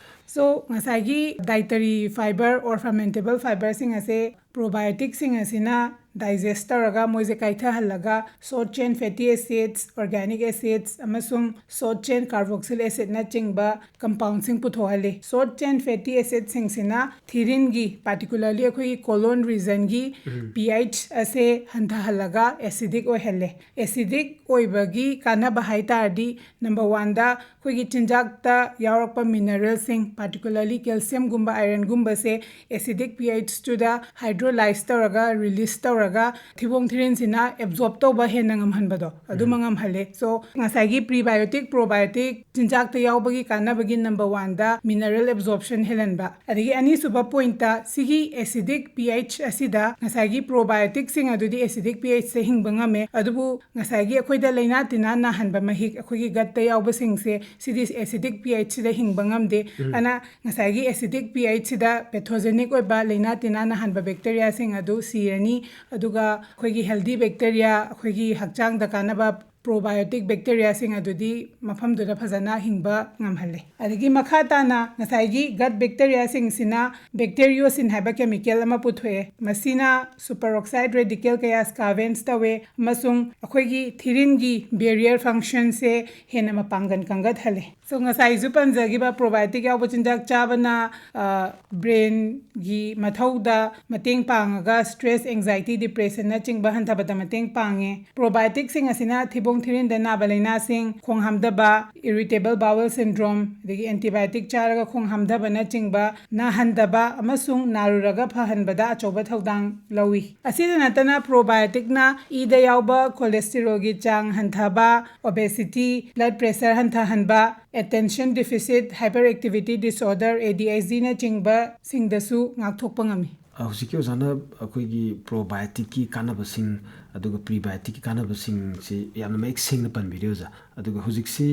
ꯁꯣ ꯉꯁꯥꯏꯒꯤ ꯗꯥꯏꯇꯔꯤ ꯐꯥꯏꯕꯔ ꯑꯣꯔ ꯐꯔꯃꯦꯟꯇꯦꯕꯜ ꯐꯥꯏꯕꯔꯁꯤꯡ ꯑꯁꯦ ꯄ꯭ꯔꯣꯕꯥꯏꯑꯣꯇꯤꯛꯁꯤꯡ ꯑꯁꯤꯅ ꯗꯥꯏꯖꯦꯁ ꯇꯧꯔꯒ ꯃꯣꯏꯁꯦ ꯀꯥꯏꯊꯍꯜꯂꯒ ꯁꯣꯔꯠ ꯆꯦꯟ ꯐꯦꯇꯤ ꯑꯦꯁꯤꯗꯁ, ꯑꯣꯔꯒꯥꯅꯤꯛ ꯑꯦꯁꯤꯗꯁ ꯑꯃꯁꯨꯡ ꯁꯣꯔꯠ ꯆꯦꯟ ꯀꯥꯔꯕꯣꯛꯁꯤꯜ ꯑꯦꯁꯤꯗꯅꯆꯤꯡꯕ ꯀꯝꯄꯥꯎꯟꯁꯤꯡ ꯄꯨꯊꯣꯛꯍꯜꯂꯤ꯫ ꯁꯣꯔꯠ ꯆꯦꯟ ꯐꯦꯇꯤ ꯑꯦꯁꯤꯗꯁꯤꯡꯁꯤꯅ ꯊꯤꯔꯤꯟꯒꯤ, ꯄꯥꯔꯇꯤꯀꯨꯂꯔꯂꯤ ꯑꯩꯈꯣꯏꯒꯤ ꯀꯣꯂꯣꯟ ꯔꯤꯖꯟꯒꯤ ꯄꯤ ꯑꯩꯆ ꯑꯁꯦ ꯍꯟꯊꯍꯜꯂꯒ ꯑꯦꯁꯤꯗꯤꯛ ꯑꯣꯏꯍꯜꯂꯦ꯫ ꯑꯦꯁꯤꯗꯤꯛ ꯑꯣꯏꯕꯒꯤ ꯀꯥꯟꯅꯕ ꯍꯥꯏ ꯇꯥꯔꯗꯤ ꯅꯝꯕꯔ ꯋꯥꯟꯗ ꯑꯩꯈꯣꯏꯒꯤ ꯆꯤꯟꯖꯥꯛꯇ ꯌꯥꯎꯔꯛꯄ ꯃꯤꯅꯔꯦꯜꯁꯤꯡ, ꯄꯥꯔꯇꯤꯀꯨꯂꯔꯂꯤ ꯀꯦꯜꯁꯤꯌꯝꯒꯨꯝꯕ, ꯑꯥꯏꯔꯟꯒꯨꯝꯕꯁꯦ ꯑꯦꯁꯤꯗꯤꯛ ꯄꯤ ꯑꯩꯆꯇꯨꯗ ꯍꯥꯏꯗ꯭ꯔꯣꯂꯥꯏꯁ ꯇꯧꯔꯒ, ꯔꯤꯂꯤꯁ ꯇꯧꯔꯒ ꯊꯤꯕꯣꯡ ꯊꯤꯔꯤꯟꯁꯤꯅ ꯑꯦꯕꯖꯣꯔꯞ ꯇꯧꯕ ꯍꯦꯟꯅ ꯉꯝꯍꯟꯕꯗꯣ ꯑꯗꯨꯃ ꯉꯝꯍꯜꯂꯦ꯫ ꯁꯣ ꯉꯁꯥꯏꯒꯤ ꯄ꯭ꯔꯤꯕꯥꯏꯑꯣꯇꯤꯛ, ꯄ꯭ꯔꯣꯕꯥꯏꯑꯣꯇꯤꯛ ꯆꯤꯟꯖꯥꯛꯇ ꯌꯥꯎꯕꯒꯤ ꯀꯥꯟꯅꯕꯒꯤ ꯅꯝꯕꯔ ꯋꯥꯟꯗ ꯃꯤꯅꯔꯦꯜ ꯑꯦꯕꯖꯣꯔꯞꯁꯟ ꯍꯦꯜꯍꯟꯕ꯫ ꯑꯗꯒꯤ ꯑꯅꯤꯁꯨꯕ ꯄꯣꯏꯟꯠꯇ ꯁꯤꯒꯤ ꯑꯦꯁꯤꯗꯤꯛ ꯄꯤ ꯑꯩꯆ ꯑꯁꯤꯗ ꯉꯁꯥꯏꯒꯤ ꯄ꯭ꯔꯣꯕꯥꯏꯑꯣꯇꯤꯛꯁꯤꯡ ꯑꯗꯨꯗꯤ ꯑꯦꯁꯤꯗꯤꯛ ꯄꯤ ꯑꯩꯆꯇ ꯍꯤꯡꯕ ꯉꯝꯃꯦ, ꯑꯗꯨꯕꯨ ꯉꯁꯥꯏꯒꯤ ꯑꯩꯈꯣꯏꯗ ꯂꯩꯅꯥ ꯇꯤꯟꯅꯥ ꯅꯥꯍꯟꯕ ꯃꯍꯤꯛ ꯑꯩꯈꯣꯏꯒꯤ ꯒꯠꯇ ꯌꯥꯎꯕꯁꯤꯡꯁꯦ ꯁꯤꯗꯤ ꯑꯦꯁꯤꯗꯤꯛ ꯄꯤ ꯑꯩꯆꯁꯤꯗ ꯍꯤꯡꯕ ꯉꯝꯗꯦ꯫ ꯑꯗꯨꯅ ꯉꯁꯥꯏꯒꯤ ꯑꯦꯁꯤꯗꯤꯛ ꯄꯤ ꯑꯩꯆꯁꯤꯗ ꯄꯦꯊꯣꯖꯦꯅꯤꯛ ꯑꯣꯏꯕ ꯂꯩꯅꯥ ꯇꯤꯟꯅꯥ ꯅꯥꯍꯟꯕ ꯕꯦꯛꯇꯔꯤꯌꯥꯁꯤꯡ ꯑꯗꯨ ꯁꯤꯔꯅꯤ, ꯑꯗꯨꯒ ꯑꯩꯈꯣꯏꯒꯤ ꯍꯦꯜꯗꯤ ꯕꯦꯛꯇꯔꯤꯌꯥ, ꯑꯩꯈꯣꯏꯒꯤ ꯍꯛꯆꯥꯡꯗ ꯀꯥꯟꯅꯕ ꯄ꯭ꯔꯣꯕꯥꯏꯑꯣꯇꯤꯛ ꯕꯦꯛꯇꯔꯤꯌꯥꯁꯤꯡ ꯑꯗꯨꯗꯤ ꯃꯐꯝꯗꯨꯗ ꯐꯖꯅ ꯍꯤꯡꯕ ꯉꯝꯍꯜꯂꯦ꯫ ꯑꯗꯒꯤ ꯃꯈꯥ ꯇꯥꯅ ꯉꯁꯥꯏꯒꯤ ꯒꯠ ꯕꯦꯛꯇꯔꯤꯌꯥꯁꯤꯡꯁꯤꯅ ꯕꯦꯛꯇꯦꯔꯤꯌꯣꯁꯤꯟ ꯍꯥꯏꯕ ꯀꯦꯃꯤꯀꯦꯜ ꯑꯃ ꯄꯨꯊꯣꯛꯑꯦ꯫ ꯃꯁꯤꯅ ꯁꯨꯄꯔ ꯑꯣꯛꯁꯥꯏꯗ ꯔꯦꯗꯤꯀꯦꯜ ꯀꯌꯥ ꯁ꯭ꯀꯥꯚꯦꯟꯁ ꯇꯧꯋꯦ ꯑꯃꯁꯨꯡ ꯑꯩꯈꯣꯏꯒꯤ ꯊꯤꯔꯤꯟꯒꯤ ꯕꯦꯔꯤꯌꯔ ꯐꯪꯁꯟꯁꯦ ꯍꯦꯟꯅ ꯃꯄꯥꯡꯒꯜ ꯀꯟꯒꯠꯍꯜꯂꯦ꯫ ꯁꯣ ꯉꯁꯥꯏꯁꯨ ꯄꯟꯖꯈꯤꯕ ꯄ꯭ꯔꯣꯕꯥꯏꯑꯣꯇꯤꯛ ꯌꯥꯎꯕ ꯆꯤꯟꯖꯥꯛ ꯆꯥꯕꯅ, ꯑ, ꯕ꯭ꯔꯦꯟꯒꯤ ꯃꯊꯧꯗ ꯃꯇꯦꯡ ꯄꯥꯡꯉꯒ ꯁ꯭ꯇ꯭ꯔꯦꯁ, ꯑꯦꯡꯖꯥꯏꯇꯤ, ꯗꯤꯄ꯭ꯔꯦꯁꯟꯅꯆꯤꯡꯕ ꯍꯟꯊꯕꯗ ꯃꯇꯦꯡ ꯄꯥꯡꯉꯦ꯫ ꯄ꯭ꯔꯣꯕꯥꯏꯑꯣꯇꯤꯛꯁꯤꯡ ꯑꯁꯤꯅ ꯊꯤꯕꯣꯡ ꯊꯤꯔꯤꯟꯗ ꯅꯥꯕ ꯂꯩꯅꯥꯁꯤꯡ, ꯈꯣꯡ ꯍꯥꯝꯊꯕ, ꯏꯔꯤꯇꯦꯕꯜ ꯕꯥꯋꯦꯜ ꯁꯤꯟꯗ꯭ꯔꯣꯝ, ꯑꯗꯒꯤ ꯑꯦꯟꯇꯤꯕꯥꯏꯑꯣꯇꯤꯛ ꯆꯥꯔꯒ ꯈꯣꯡ ꯍꯥꯝꯊꯕꯅꯆꯤꯡꯕ ꯅꯥꯍꯟꯗꯕ ꯑꯃꯁꯨꯡ ꯅꯥꯔꯨꯔꯒ ꯐꯍꯟꯕꯗ ꯑꯆꯧꯕ ꯊꯧꯗꯥꯡ ꯂꯧꯏ꯫ ꯑꯁꯤꯗ ꯅꯠꯇꯅ ꯄ꯭ꯔꯣꯕꯥꯏꯑꯣꯇꯤꯛꯅ ꯏꯗ ꯌꯥꯎꯕ ꯀꯣꯂꯦꯁꯇꯦꯔꯣꯜꯒꯤ ꯆꯥꯡ ꯍꯟꯊꯕ, ꯑꯣꯕꯦꯁꯤꯇꯤ, ꯕ꯭ꯂꯗ ꯄ꯭ꯔꯦꯁꯔ ꯍꯟꯊꯍꯟꯕ, attention deficit hyper activity disorder, A D H ꯗꯤꯅꯆꯤꯡꯕꯁꯤꯡꯗꯁꯨ ꯉꯥꯛꯊꯣꯛꯄ ꯉꯝꯃꯤ꯫ ꯍꯧꯖꯤꯛꯀꯤ ꯑꯣꯖꯥꯅ ꯑꯩꯈꯣꯏꯒꯤ ꯄ꯭ꯔꯣꯕꯥꯏꯑꯣꯇꯤꯛꯀꯤ ꯀꯥꯟꯅꯕꯁꯤꯡ ꯑꯗꯨꯒ ꯄ꯭ꯔꯤꯕꯥꯏꯑꯣꯇꯤꯛꯀꯤ ꯀꯥꯟꯅꯕꯁꯤꯡꯁꯤ ꯌꯥꯝꯅ ꯃꯌꯦꯛ ꯁꯦꯡꯅ ꯄꯟꯕꯤꯔꯦ ꯑꯣꯖꯥ꯫ ꯑꯗꯨꯒ ꯍꯧꯖꯤꯛꯁꯤ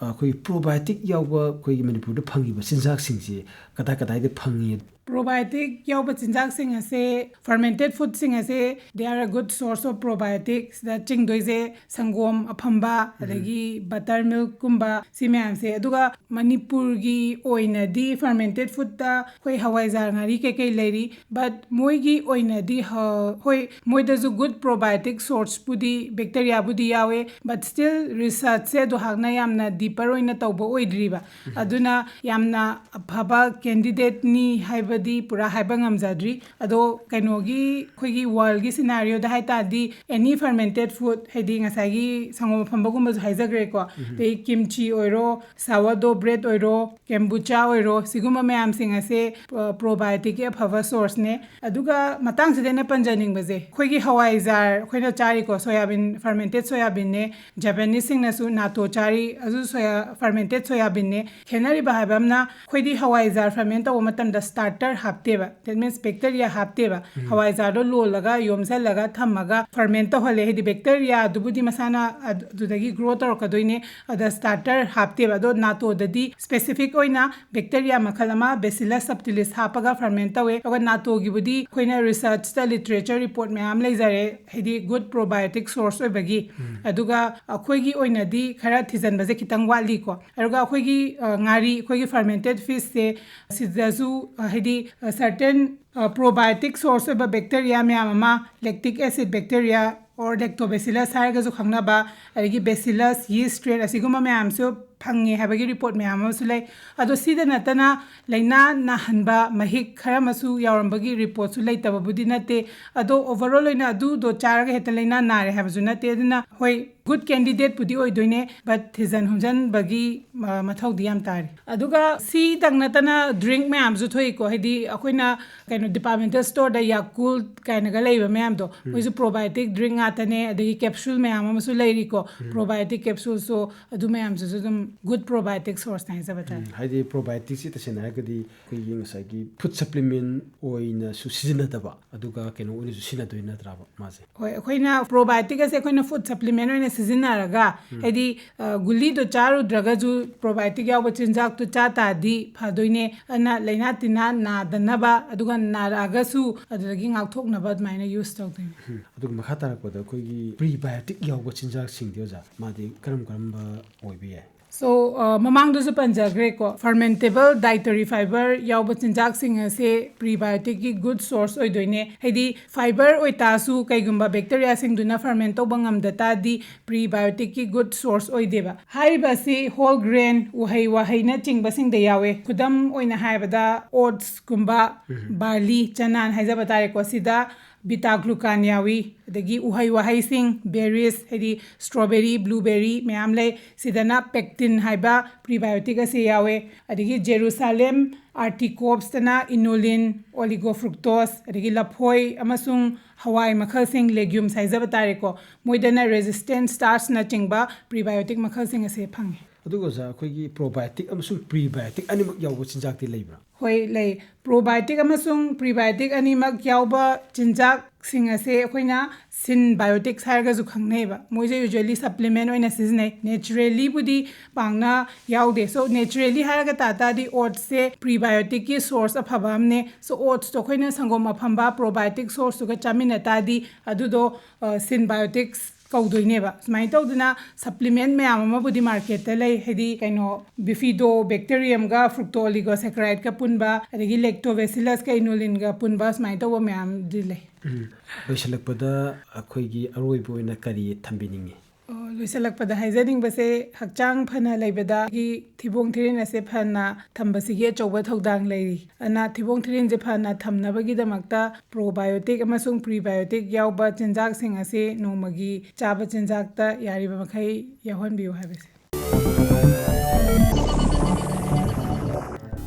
ꯑꯩꯈꯣꯏ ꯄ꯭ꯔꯣꯕꯥꯏꯑꯣꯇꯤꯛ ꯌꯥꯎꯕ ꯑꯩꯈꯣꯏꯒꯤ ꯃꯅꯤꯄꯨꯔꯗ ꯐꯪꯉꯤꯕ ꯆꯤꯟꯖꯥꯛꯁꯤꯡꯁꯤ ꯀꯗꯥꯏ ꯀꯗꯥꯏꯗ ꯐꯪꯉꯤ? ꯄ꯭ꯔꯣꯕꯥꯏꯑꯣꯇꯤꯛ ꯌꯥꯎꯕ ꯆꯤꯟꯖꯥꯛꯁꯤꯡ ꯑꯁꯦ, ꯐꯔꯃꯦꯟꯇꯦꯠ ꯐꯨꯗꯁꯤꯡ ꯑꯁꯦ, they are a good source of probiotics꯫ ꯁꯤꯗ ꯆꯤꯡꯗꯣꯏꯁꯦ ꯁꯪꯒꯣꯝ ꯑꯐꯝꯕ, ꯑꯗꯒꯤ ꯕꯇꯔ ꯃꯤꯜꯛꯀꯨꯝꯕ, ꯁꯤ ꯃꯌꯥꯝꯁꯦ꯫ ꯑꯗꯨꯒ ꯃꯅꯤꯄꯨꯔꯒꯤ ꯑꯣꯏꯅꯗꯤ ꯐꯔꯃꯦꯟꯇꯦꯠ ꯐꯨꯗꯇ ꯑꯩꯈꯣꯏ ꯍꯋꯥꯏꯖꯥꯔ, ꯉꯥꯔꯤ ꯀꯩꯀꯩ ꯂꯩꯔꯤ꯫ But ꯃꯣꯏꯒꯤ ꯑꯣꯏꯅꯗꯤ ꯍ-, ꯍꯣꯏ, ꯃꯣꯏꯗꯁꯨ ꯒꯨꯗ ꯄ꯭ꯔꯣꯕꯥꯏꯑꯣꯇꯤꯛ ꯁꯣꯔꯁꯄꯨꯗꯤ, ꯕꯦꯛꯇꯦꯔꯤꯌꯥꯕꯨꯗꯤ ꯌꯥꯎꯋꯦ, but still ꯔꯤꯁꯔꯆꯁꯦ ꯑꯗꯨ ꯍꯥꯛꯅ ꯌꯥꯝꯅ ꯗꯤꯄꯔ ꯑꯣꯏꯅ ꯇꯧꯕ ꯑꯣꯏꯗ꯭ꯔꯤꯕ꯫ ꯑꯗꯨꯅ ꯌꯥꯝꯅ ꯑꯐꯕ ꯀꯦꯟꯗꯤꯗꯦꯠꯅꯤ ꯍꯥꯏꯕꯗꯤ ꯄꯨꯔꯥ ꯍꯥꯏꯕ ꯉꯝꯖꯗ꯭ꯔꯤ꯫ ꯑꯗꯣ ꯀꯩꯅꯣꯒꯤ, ꯑꯩꯈꯣꯏꯒꯤ ꯋꯥꯔꯜꯒꯤ ꯁꯤꯅꯥꯔꯤꯑꯣꯗ ꯍꯥꯏ ꯇꯥꯔꯗꯤ, ꯑꯦꯅꯤ ꯐꯔꯃꯦꯟꯇꯦꯠ ꯐꯨꯗ, ꯍꯥꯏꯗꯤ ꯉꯁꯥꯏꯒꯤ ꯁꯪꯒꯣꯝ ꯑꯐꯝꯕꯒꯨꯝꯕꯁꯨ ꯍꯥꯏꯖꯈ꯭ꯔꯦꯀꯣ, ꯑꯗꯩ ꯀꯤꯝꯆꯤ ꯑꯣꯏꯔꯣ, ꯁꯥꯋꯔꯗꯣ ꯕ꯭ꯔꯦꯗ ꯑꯣꯏꯔꯣ, ꯀꯦꯝꯕꯨꯆꯥ ꯑꯣꯏꯔꯣ, ꯁꯤꯒꯨꯝꯕ ꯃꯌꯥꯝꯁꯤꯡ ꯑꯁꯦ, ꯑ, ꯄ꯭ꯔꯣꯕꯥꯏꯑꯣꯇꯤꯛꯀꯤ ꯑꯐꯕ ꯁꯣꯔꯁꯅꯦ꯫ ꯑꯗꯨꯒ ꯃꯇꯥꯡꯁꯤꯗ ꯑꯩꯅ ꯄꯟꯖꯅꯤꯡꯕꯁꯦ, ꯑꯩꯈꯣꯏꯒꯤ ꯍꯋꯥꯏꯖꯥꯔ ꯑꯩꯈꯣꯏꯅ ꯆꯥꯔꯤꯀꯣ, ꯁꯣꯌꯥꯕꯤꯟ, ꯐꯔꯃꯦꯟꯇꯦꯠ ꯁꯣꯌꯥꯕꯤꯟꯅꯦ, ꯖꯄꯥꯅꯤꯁꯁꯤꯡꯅꯁꯨ ꯅꯥꯇꯣ ꯆꯥꯔꯤ, ꯑꯗꯨ ꯁꯣꯌꯥ-, ꯐꯔꯃꯦꯟꯇꯦꯠ ꯁꯣꯌꯥꯕꯤꯟꯅꯦ꯫ ꯈꯦꯠꯅꯔꯤꯕ ꯍꯥꯏꯕ ꯑꯃꯅ, ꯑꯩꯈꯣꯏꯗꯤ ꯍꯋꯥꯏꯖꯥꯔ ꯐꯔꯃꯦꯟ ꯇꯧꯕ ꯃꯇꯝꯗ ꯁ꯭ꯇꯥꯔꯇꯔ ꯍꯥꯞꯇꯦꯕ, that means ꯕꯦꯛꯇꯦꯔꯤꯌꯥ ꯍꯥꯞꯇꯦꯕ꯫ ꯍꯋꯥꯏꯖꯥꯔꯗꯣ ꯂꯣꯜꯂꯒ, ꯌꯣꯝꯁꯜꯂꯒ ꯊꯝꯃꯒ ꯐꯔꯃꯦꯟ ꯇꯧꯍꯜꯂꯦ, ꯍꯥꯏꯗꯤ ꯕꯦꯛꯇꯦꯔꯤꯌꯥꯗꯨꯕꯨꯗꯤ ꯃꯁꯥꯅ ꯑꯗꯨꯗꯒꯤ ꯒ꯭ꯔꯣ ꯇꯧꯔꯛꯀꯗꯣꯏꯅꯦ꯫ ꯑꯗ ꯁ꯭ꯇꯥꯔꯇꯔ ꯍꯥꯞꯇꯦꯕ꯫ ꯑꯗꯣ ꯅꯥꯇꯣꯗꯗꯤ ꯁ꯭ꯄꯦꯁꯤꯐꯤꯛ ꯑꯣꯏꯅ ꯕꯦꯛꯇꯦꯔꯤꯌꯥ ꯃꯈꯜ ꯑꯃ, ꯕꯦꯁꯤꯂꯁ ꯁꯕꯇꯤꯂꯤꯁ ꯍꯥꯞꯄꯒ ꯐꯔꯃꯦꯟ ꯇꯧꯋꯦ꯫ ꯑꯗꯨꯒ ꯅꯥꯇꯣꯒꯤꯕꯨꯗꯤ ꯑꯩꯈꯣꯏꯅ ꯔꯤꯁꯔꯆꯇ ꯂꯤꯇꯔꯦꯆꯔ ꯔꯤꯄꯣꯔꯠ ꯃꯌꯥꯝ ꯂꯩꯖꯔꯦ, ꯍꯥꯏꯗꯤ ꯒꯨꯗ ꯄ꯭ꯔꯣꯕꯥꯏꯑꯣꯇꯤꯛ ꯁꯣꯔꯁ ꯑꯣꯏꯕꯒꯤ꯫ ꯑꯗꯨꯒ ꯑꯩꯈꯣꯏꯒꯤ ꯑꯣꯏꯅꯗꯤ ꯈꯔ ꯊꯤꯖꯤꯟꯕꯁꯦ ꯈꯤꯇꯪ ꯋꯥꯠꯂꯤꯀꯣ꯫ ꯑꯗꯨꯒ ꯑꯩꯈꯣꯏꯒꯤ, ꯑ, ꯉꯥꯔꯤ, ꯑꯩꯈꯣꯏꯒꯤ ꯐꯔꯃꯦꯟꯇꯦꯠ ꯐꯤꯁꯁꯦ, ꯁꯤꯗꯁꯨ, ꯑ, ꯍꯥꯏꯗꯤ, ꯑ, ꯁꯔꯇꯦꯟ, ꯑ, ꯄ꯭ꯔꯣꯕꯥꯏꯑꯣꯇꯤꯛ ꯁꯣꯔꯁ ꯑꯣꯏꯕ ꯕꯦꯛꯇꯦꯔꯤꯌꯥ ꯃꯌꯥꯝ ꯑꯃ, ꯂꯦꯛꯇꯤꯛ ꯑꯦꯁꯤꯗ ꯕꯦꯛꯇꯦꯔꯤꯌꯥ ꯑꯣꯔ ꯂꯦꯛꯇꯣꯕꯦꯁꯤꯂꯁ ꯍꯥꯏꯔꯒꯁꯨ ꯈꯪꯅꯕ, ꯑꯗꯒꯤ ꯕꯦꯁꯤꯂꯁ, ꯌꯤꯁ ꯁ꯭ꯇ꯭ꯔꯦꯟ ꯑꯁꯤꯒꯨꯝꯕ ꯃꯌꯥꯝꯁꯨ ꯐꯪꯉꯦ ꯍꯥꯏꯕꯒꯤ ꯔꯤꯄꯣꯔꯠ ꯃꯌꯥꯝ ꯑꯃꯁꯨ ꯂꯩ꯫ ꯑꯗꯣ ꯁꯤꯗ ꯅꯠꯇꯅ ꯂꯥꯏꯅꯥ ꯅꯥꯍꯟꯕ ꯃꯍꯤꯛ ꯈꯔ ꯑꯃꯁꯨ ꯌꯥꯎꯔꯝꯕꯒꯤ ꯔꯤꯄꯣꯔꯠꯁꯨ ꯂꯩꯇꯕꯕꯨꯗꯤ ꯅꯠꯇꯦ꯫ ꯑꯗꯣ ꯑꯣꯚꯔꯑꯣꯜ ꯑꯣꯏꯅ ꯑꯗꯨꯗꯣ ꯆꯥꯔꯒ ꯍꯦꯛꯇ ꯂꯥꯏꯅꯥ ꯅꯥꯔꯦ ꯍꯥꯏꯕꯁꯨ ꯅꯠꯇꯦ꯫ ꯑꯗꯨꯅ ꯍꯣꯏ, ꯒꯨꯗ ꯀꯦꯟꯗꯤꯗꯦꯠꯄꯨꯗꯤ ꯑꯣꯏꯗꯣꯏꯅꯦ, but ꯊꯤꯖꯟ ꯍꯨꯝꯖꯟꯕꯒꯤ, ꯑ, ꯃꯊꯧꯗꯤ ꯌꯥꯝ ꯇꯥꯔꯤ꯫ ꯑꯗꯨꯒ ꯁꯤꯗꯪ ꯅꯠꯇꯅ ꯗ꯭ꯔꯤꯡꯛ ꯃꯌꯥꯝꯁꯨ ꯊꯣꯛꯏꯀꯣ, ꯍꯥꯏꯗꯤ ꯑꯩꯈꯣꯏꯅ ꯀꯩꯅꯣ ꯗꯤꯄꯥꯔꯠꯃꯦꯟꯇꯦꯜ ꯁ꯭ꯇꯣꯔꯗ ꯌꯥꯀꯨꯜ ꯀꯥꯏꯅꯒ ꯂꯩꯕ ꯃꯌꯥꯝꯗꯣ, ꯃꯣꯏꯁꯨ ꯄ꯭ꯔꯣꯕꯥꯏꯑꯣꯇꯤꯛ ꯗ꯭ꯔꯤꯡꯛ ꯉꯥꯛꯇꯅꯦ, ꯑꯗꯒꯤ ꯀꯦꯞꯁꯨꯜ ꯃꯌꯥꯝ ꯑꯃꯁꯨ ꯂꯩꯔꯤꯀꯣ, ꯄ꯭ꯔꯣꯕꯥꯏꯑꯣꯇꯤꯛ ꯀꯦꯞꯁꯨꯜꯁꯨ, ꯑꯗꯨ ꯃꯌꯥꯝꯁꯤꯁꯨ ꯑꯗꯨꯝ Good probiotic source ꯅꯦ ꯍꯥꯏꯖꯕ ꯇꯥꯔꯦ꯫ ꯎꯝ, ꯍꯥꯏꯗꯤ probiotic ꯁꯤ ꯇꯁꯦꯡꯅ ꯍꯥꯏꯔꯒꯗꯤ ꯑꯩꯈꯣꯏꯒꯤ ꯉꯁꯥꯏꯒꯤ food supplement ꯑꯣꯏꯅꯁꯨ ꯁꯤꯖꯤꯟꯅꯗꯕ, ꯑꯗꯨꯒ ꯀꯩꯅꯣ ꯑꯣꯏꯅꯁꯨ ꯁꯤꯖꯤꯟꯅꯗꯣꯏ ꯅꯠꯇ꯭ꯔꯥꯕ ꯃꯥꯁꯦ? ꯍꯣꯏ, ꯑꯩꯈꯣꯏꯅ probiotic ꯑꯁꯦ ꯑꯩꯈꯣꯏꯅ food supplement ꯑꯣꯏꯅ ꯁꯤꯖꯤꯟꯅꯔꯒ, ꯍꯥꯏꯗꯤ, ꯑ, ꯒꯨꯂꯤꯗꯣ ꯆꯥꯔꯨꯗ꯭ꯔꯒꯁꯨ probiotic ꯌꯥꯎꯕ ꯆꯤꯟꯖꯥꯛꯇꯣ ꯆꯥ ꯇꯥꯔꯗꯤ ꯐꯗꯣꯏꯅꯦ, ꯑꯗꯨꯅ ꯂꯥꯏꯅꯥ ꯇꯤꯟꯅꯥ ꯅꯥꯗꯅꯕ, ꯑꯗꯨꯒ ꯅꯥꯔꯛꯑꯒꯁꯨ ꯑꯗꯨꯗꯒꯤ ꯉꯥꯛꯊꯣꯛꯅꯕ ꯑꯗꯨꯃꯥꯏꯅ use ꯇꯧꯗꯣꯏꯅꯦ꯫ ꯎꯝ, ꯑꯗꯨꯒ ꯃꯈꯥ ꯇꯥꯔꯛꯄꯗ ꯑꯩꯈꯣꯏꯒꯤ prebiotic ꯌꯥꯎꯕ ꯆꯤꯟꯖꯥꯛꯁꯤꯡꯗꯤ ꯑꯣꯖꯥ, ꯃꯥꯗꯤ ꯀꯔꯝ ꯀꯔꯝꯕ ꯑꯣꯏꯕ ꯌꯥꯏ? So, ꯑ, ꯃꯃꯥꯡꯗꯁꯨ ꯄꯟꯖꯈ꯭ꯔꯦꯀꯣ, fermentable dietary fiber ꯌꯥꯎꯕ ꯆꯤꯟꯖꯥꯛꯁꯤꯡ ꯑꯁꯦ prebiotic ꯀꯤ good source ꯑꯣꯏꯗꯣꯏꯅꯦ꯫ ꯍꯥꯏꯗꯤ fiber ꯑꯣꯏꯇꯥꯔꯁꯨ ꯀꯩꯒꯨꯝꯕ bacteria ꯁꯤꯡꯗꯨꯅ ferment ꯇꯧꯕ ꯉꯝꯗ ꯇꯥꯔꯗꯤ prebiotic ꯀꯤ good source ꯑꯣꯏꯗꯦꯕ꯫ ꯍꯥꯏꯔꯤꯕ ꯑꯁꯤ whole grain, ꯎꯍꯩ ꯋꯥꯍꯩꯅꯆꯤꯡꯕꯁꯤꯡꯗ ꯌꯥꯎꯋꯦ꯫ ꯈꯨꯗꯝ ꯑꯣꯏꯅ ꯍꯥꯏꯔꯕꯗ oats ꯀꯨꯝꯕ, barley, ꯆꯅꯥꯟ ꯍꯥꯏꯖꯕ ꯇꯥꯔꯦꯀꯣ, ꯁꯤꯗ beta glucan ꯌꯥꯎꯏ꯫ ꯑꯗꯒꯤ ꯎꯍꯩ ꯋꯥꯍꯩꯁꯤꯡ, berries, ꯍꯥꯏꯗꯤ strawberry, blueberry ꯃꯌꯥꯝ ꯂꯩ꯫ ꯁꯤꯗꯅ pectin ꯍꯥꯏꯕ prebiotic ꯑꯁꯤ ꯌꯥꯎꯋꯦ꯫ ꯑꯗꯒꯤ Jerusalem artichokes ꯇꯅ inulin, oligofructose, ꯑꯗꯒꯤ ꯂꯐꯣꯏ ꯑꯃꯁꯨꯡ ꯍꯋꯥꯏ ꯃꯈꯜꯁꯤꯡ, legumes ꯍꯥꯏꯖꯕ ꯇꯥꯔꯦꯀꯣ, ꯃꯣꯏꯗꯅ resistant starch ꯅꯆꯤꯡꯕ prebiotic ꯃꯈꯜꯁꯤꯡ ꯑꯁꯦ ꯐꯪꯉꯤ꯫ ꯑꯗꯨꯒ ꯑꯣꯖꯥ, ꯑꯩꯈꯣꯏꯒꯤ probiotic ꯑꯃꯁꯨꯡ prebiotic ꯑꯅꯤꯃꯛ ꯌꯥꯎꯕ ꯆꯤꯟꯖꯥꯛꯇꯤ ꯂꯩꯕ꯭ꯔꯥ? ꯍꯣꯏ, ꯂꯩ꯫ Probiotic ꯑꯃꯁꯨꯡ prebiotic ꯑꯅꯤꯃꯛ ꯌꯥꯎꯕ ꯆꯤꯟꯖꯥꯛꯁꯤꯡ ꯑꯁꯦ ꯑꯩꯈꯣꯏꯅ synbiotics ꯍꯥꯏꯔꯒꯁꯨ ꯈꯪꯅꯩꯕ꯫ ꯃꯣꯏꯁꯦ usually supplement ꯑꯣꯏꯅ ꯁꯤꯖꯤꯟꯅꯩ꯫ Naturally ꯕꯨꯗꯤ ꯄꯥꯡꯅ ꯌꯥꯎꯗꯦ꯫ So naturally ꯍꯥꯏꯔꯒ ꯇꯥ ꯇꯥꯔꯗꯤ oats ꯁꯦ prebiotic ꯀꯤ source ꯑꯐꯕ ꯑꯃꯅꯦ꯫ So oats ꯇꯣ ꯑꯩꯈꯣꯏꯅ ꯁꯪꯒꯣꯝ ꯑꯐꯝꯕ probiotic source ꯇꯨꯒ ꯆꯥꯃꯤꯟꯅ ꯇꯥꯔꯗꯤ ꯑꯗꯨꯗꯣ, ꯑ, synbiotics ꯀꯧꯗꯣꯏꯅꯦꯕ꯫ ꯁꯨꯃꯥꯏꯅ ꯇꯧꯗꯅ supplement ꯃꯌꯥꯝ ꯑꯃꯕꯨꯗꯤ market ꯇ ꯂꯩ, ꯍꯥꯏꯗꯤ ꯀꯩꯅꯣ, bifidobacterium ꯒ fructooligosaccharides ꯀ ꯄꯨꯟꯕ, ꯑꯗꯒꯤ lactobacillus ꯀ inulin ꯒ ꯄꯨꯟꯕ, ꯁꯨꯃꯥꯏꯅ ꯇꯧꯕ ꯃꯌꯥꯝꯗꯤ ꯂꯩ꯫ ꯎꯝ꯫ ꯂꯣꯏꯁꯤꯜꯂꯛꯄꯗ ꯑꯩꯈꯣꯏꯒꯤ ꯑꯔꯣꯏꯕ ꯑꯣꯏꯅ ꯀꯔꯤ ꯊꯝꯕꯤꯅꯤꯡꯉꯤ? ꯑꯣ, ꯂꯣꯏꯁꯤꯜꯂꯛꯄꯗ ꯍꯥꯏꯖꯅꯤꯡꯕꯁꯦ, ꯍꯛꯆꯥꯡ ꯐꯅ ꯂꯩꯕꯗ ꯑꯩꯒꯤ ꯊꯤꯕꯣꯡ ꯊꯤꯔꯤꯟ ꯑꯁꯦ ꯐꯅ ꯊꯝꯕꯁꯤꯒꯤ ꯑꯆꯧꯕ ꯊꯧꯗꯥꯡ ꯂꯩꯔꯤ꯫ ꯑꯗꯨꯅ ꯊꯤꯕꯣꯡ ꯊꯤꯔꯤꯟꯁꯦ ꯐꯅ ꯊꯝꯅꯕꯒꯤꯗꯃꯛꯇ probiotic ꯑꯃꯁꯨꯡ prebiotic ꯌꯥꯎꯕ ꯆꯤꯟꯖꯥꯛꯁꯤꯡ ꯑꯁꯤ ꯅꯣꯡꯃꯒꯤ ꯆꯥꯕ ꯆꯤꯟꯖꯥꯛꯇ ꯌꯥꯔꯤꯕ ꯃꯈꯩ ꯌꯥꯎꯍꯟꯕꯤꯌꯨ ꯍꯥꯏꯕꯁꯦ꯫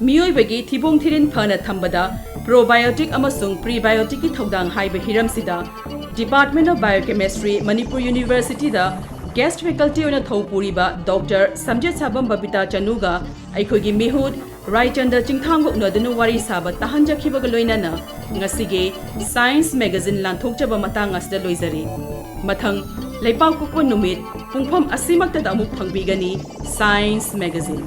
ꯃꯤꯑꯣꯏꯕꯒꯤ ꯊꯤꯕꯣꯡ ꯊꯤꯔꯤꯟ ꯐꯅ ꯊꯝꯕꯗ probiotic ꯑꯃꯁꯨꯡ prebiotic ꯀꯤ ꯊꯧꯗꯥꯡ ꯍꯥꯏꯕ ꯍꯤꯔꯝꯁꯤꯗ Department of Biochemistry, Manipur University the Guest faculty ꯑꯣꯏꯅ ꯊꯧ ꯄꯨꯔꯤꯕ ꯗꯣꯛꯇꯔ ꯁꯝꯖꯦꯠꯁꯥꯕꯝ ꯕꯕꯤꯇꯥ ꯆꯅꯨꯒ ꯑꯩꯈꯣꯏꯒꯤ ꯃꯤꯍꯨꯠ ꯔꯥꯏꯆꯟꯗ꯭ꯔ ꯆꯤꯡꯊꯥꯡꯕ ꯎꯅꯗꯨꯅ ꯋꯥꯔꯤ ꯁꯥꯕ ꯇꯥꯍꯟꯖꯈꯤꯕꯒ ꯂꯣꯏꯅꯅ ꯉꯁꯤꯒꯤ Science Magazine ꯂꯥꯟꯊꯣꯛꯆꯕ ꯃꯇꯥꯡ ꯑꯁꯤꯗ ꯂꯣꯏꯖꯔꯦ꯫ ꯃꯊꯪ ꯂꯩꯄꯥꯛꯄꯣꯛꯄ ꯅꯨꯃꯤꯠ ꯄꯨꯡꯐꯝ ꯑꯁꯤꯃꯛꯇꯗ ꯑꯃꯨꯛ ꯐꯪꯕꯤꯒꯅꯤ Science Magazine꯫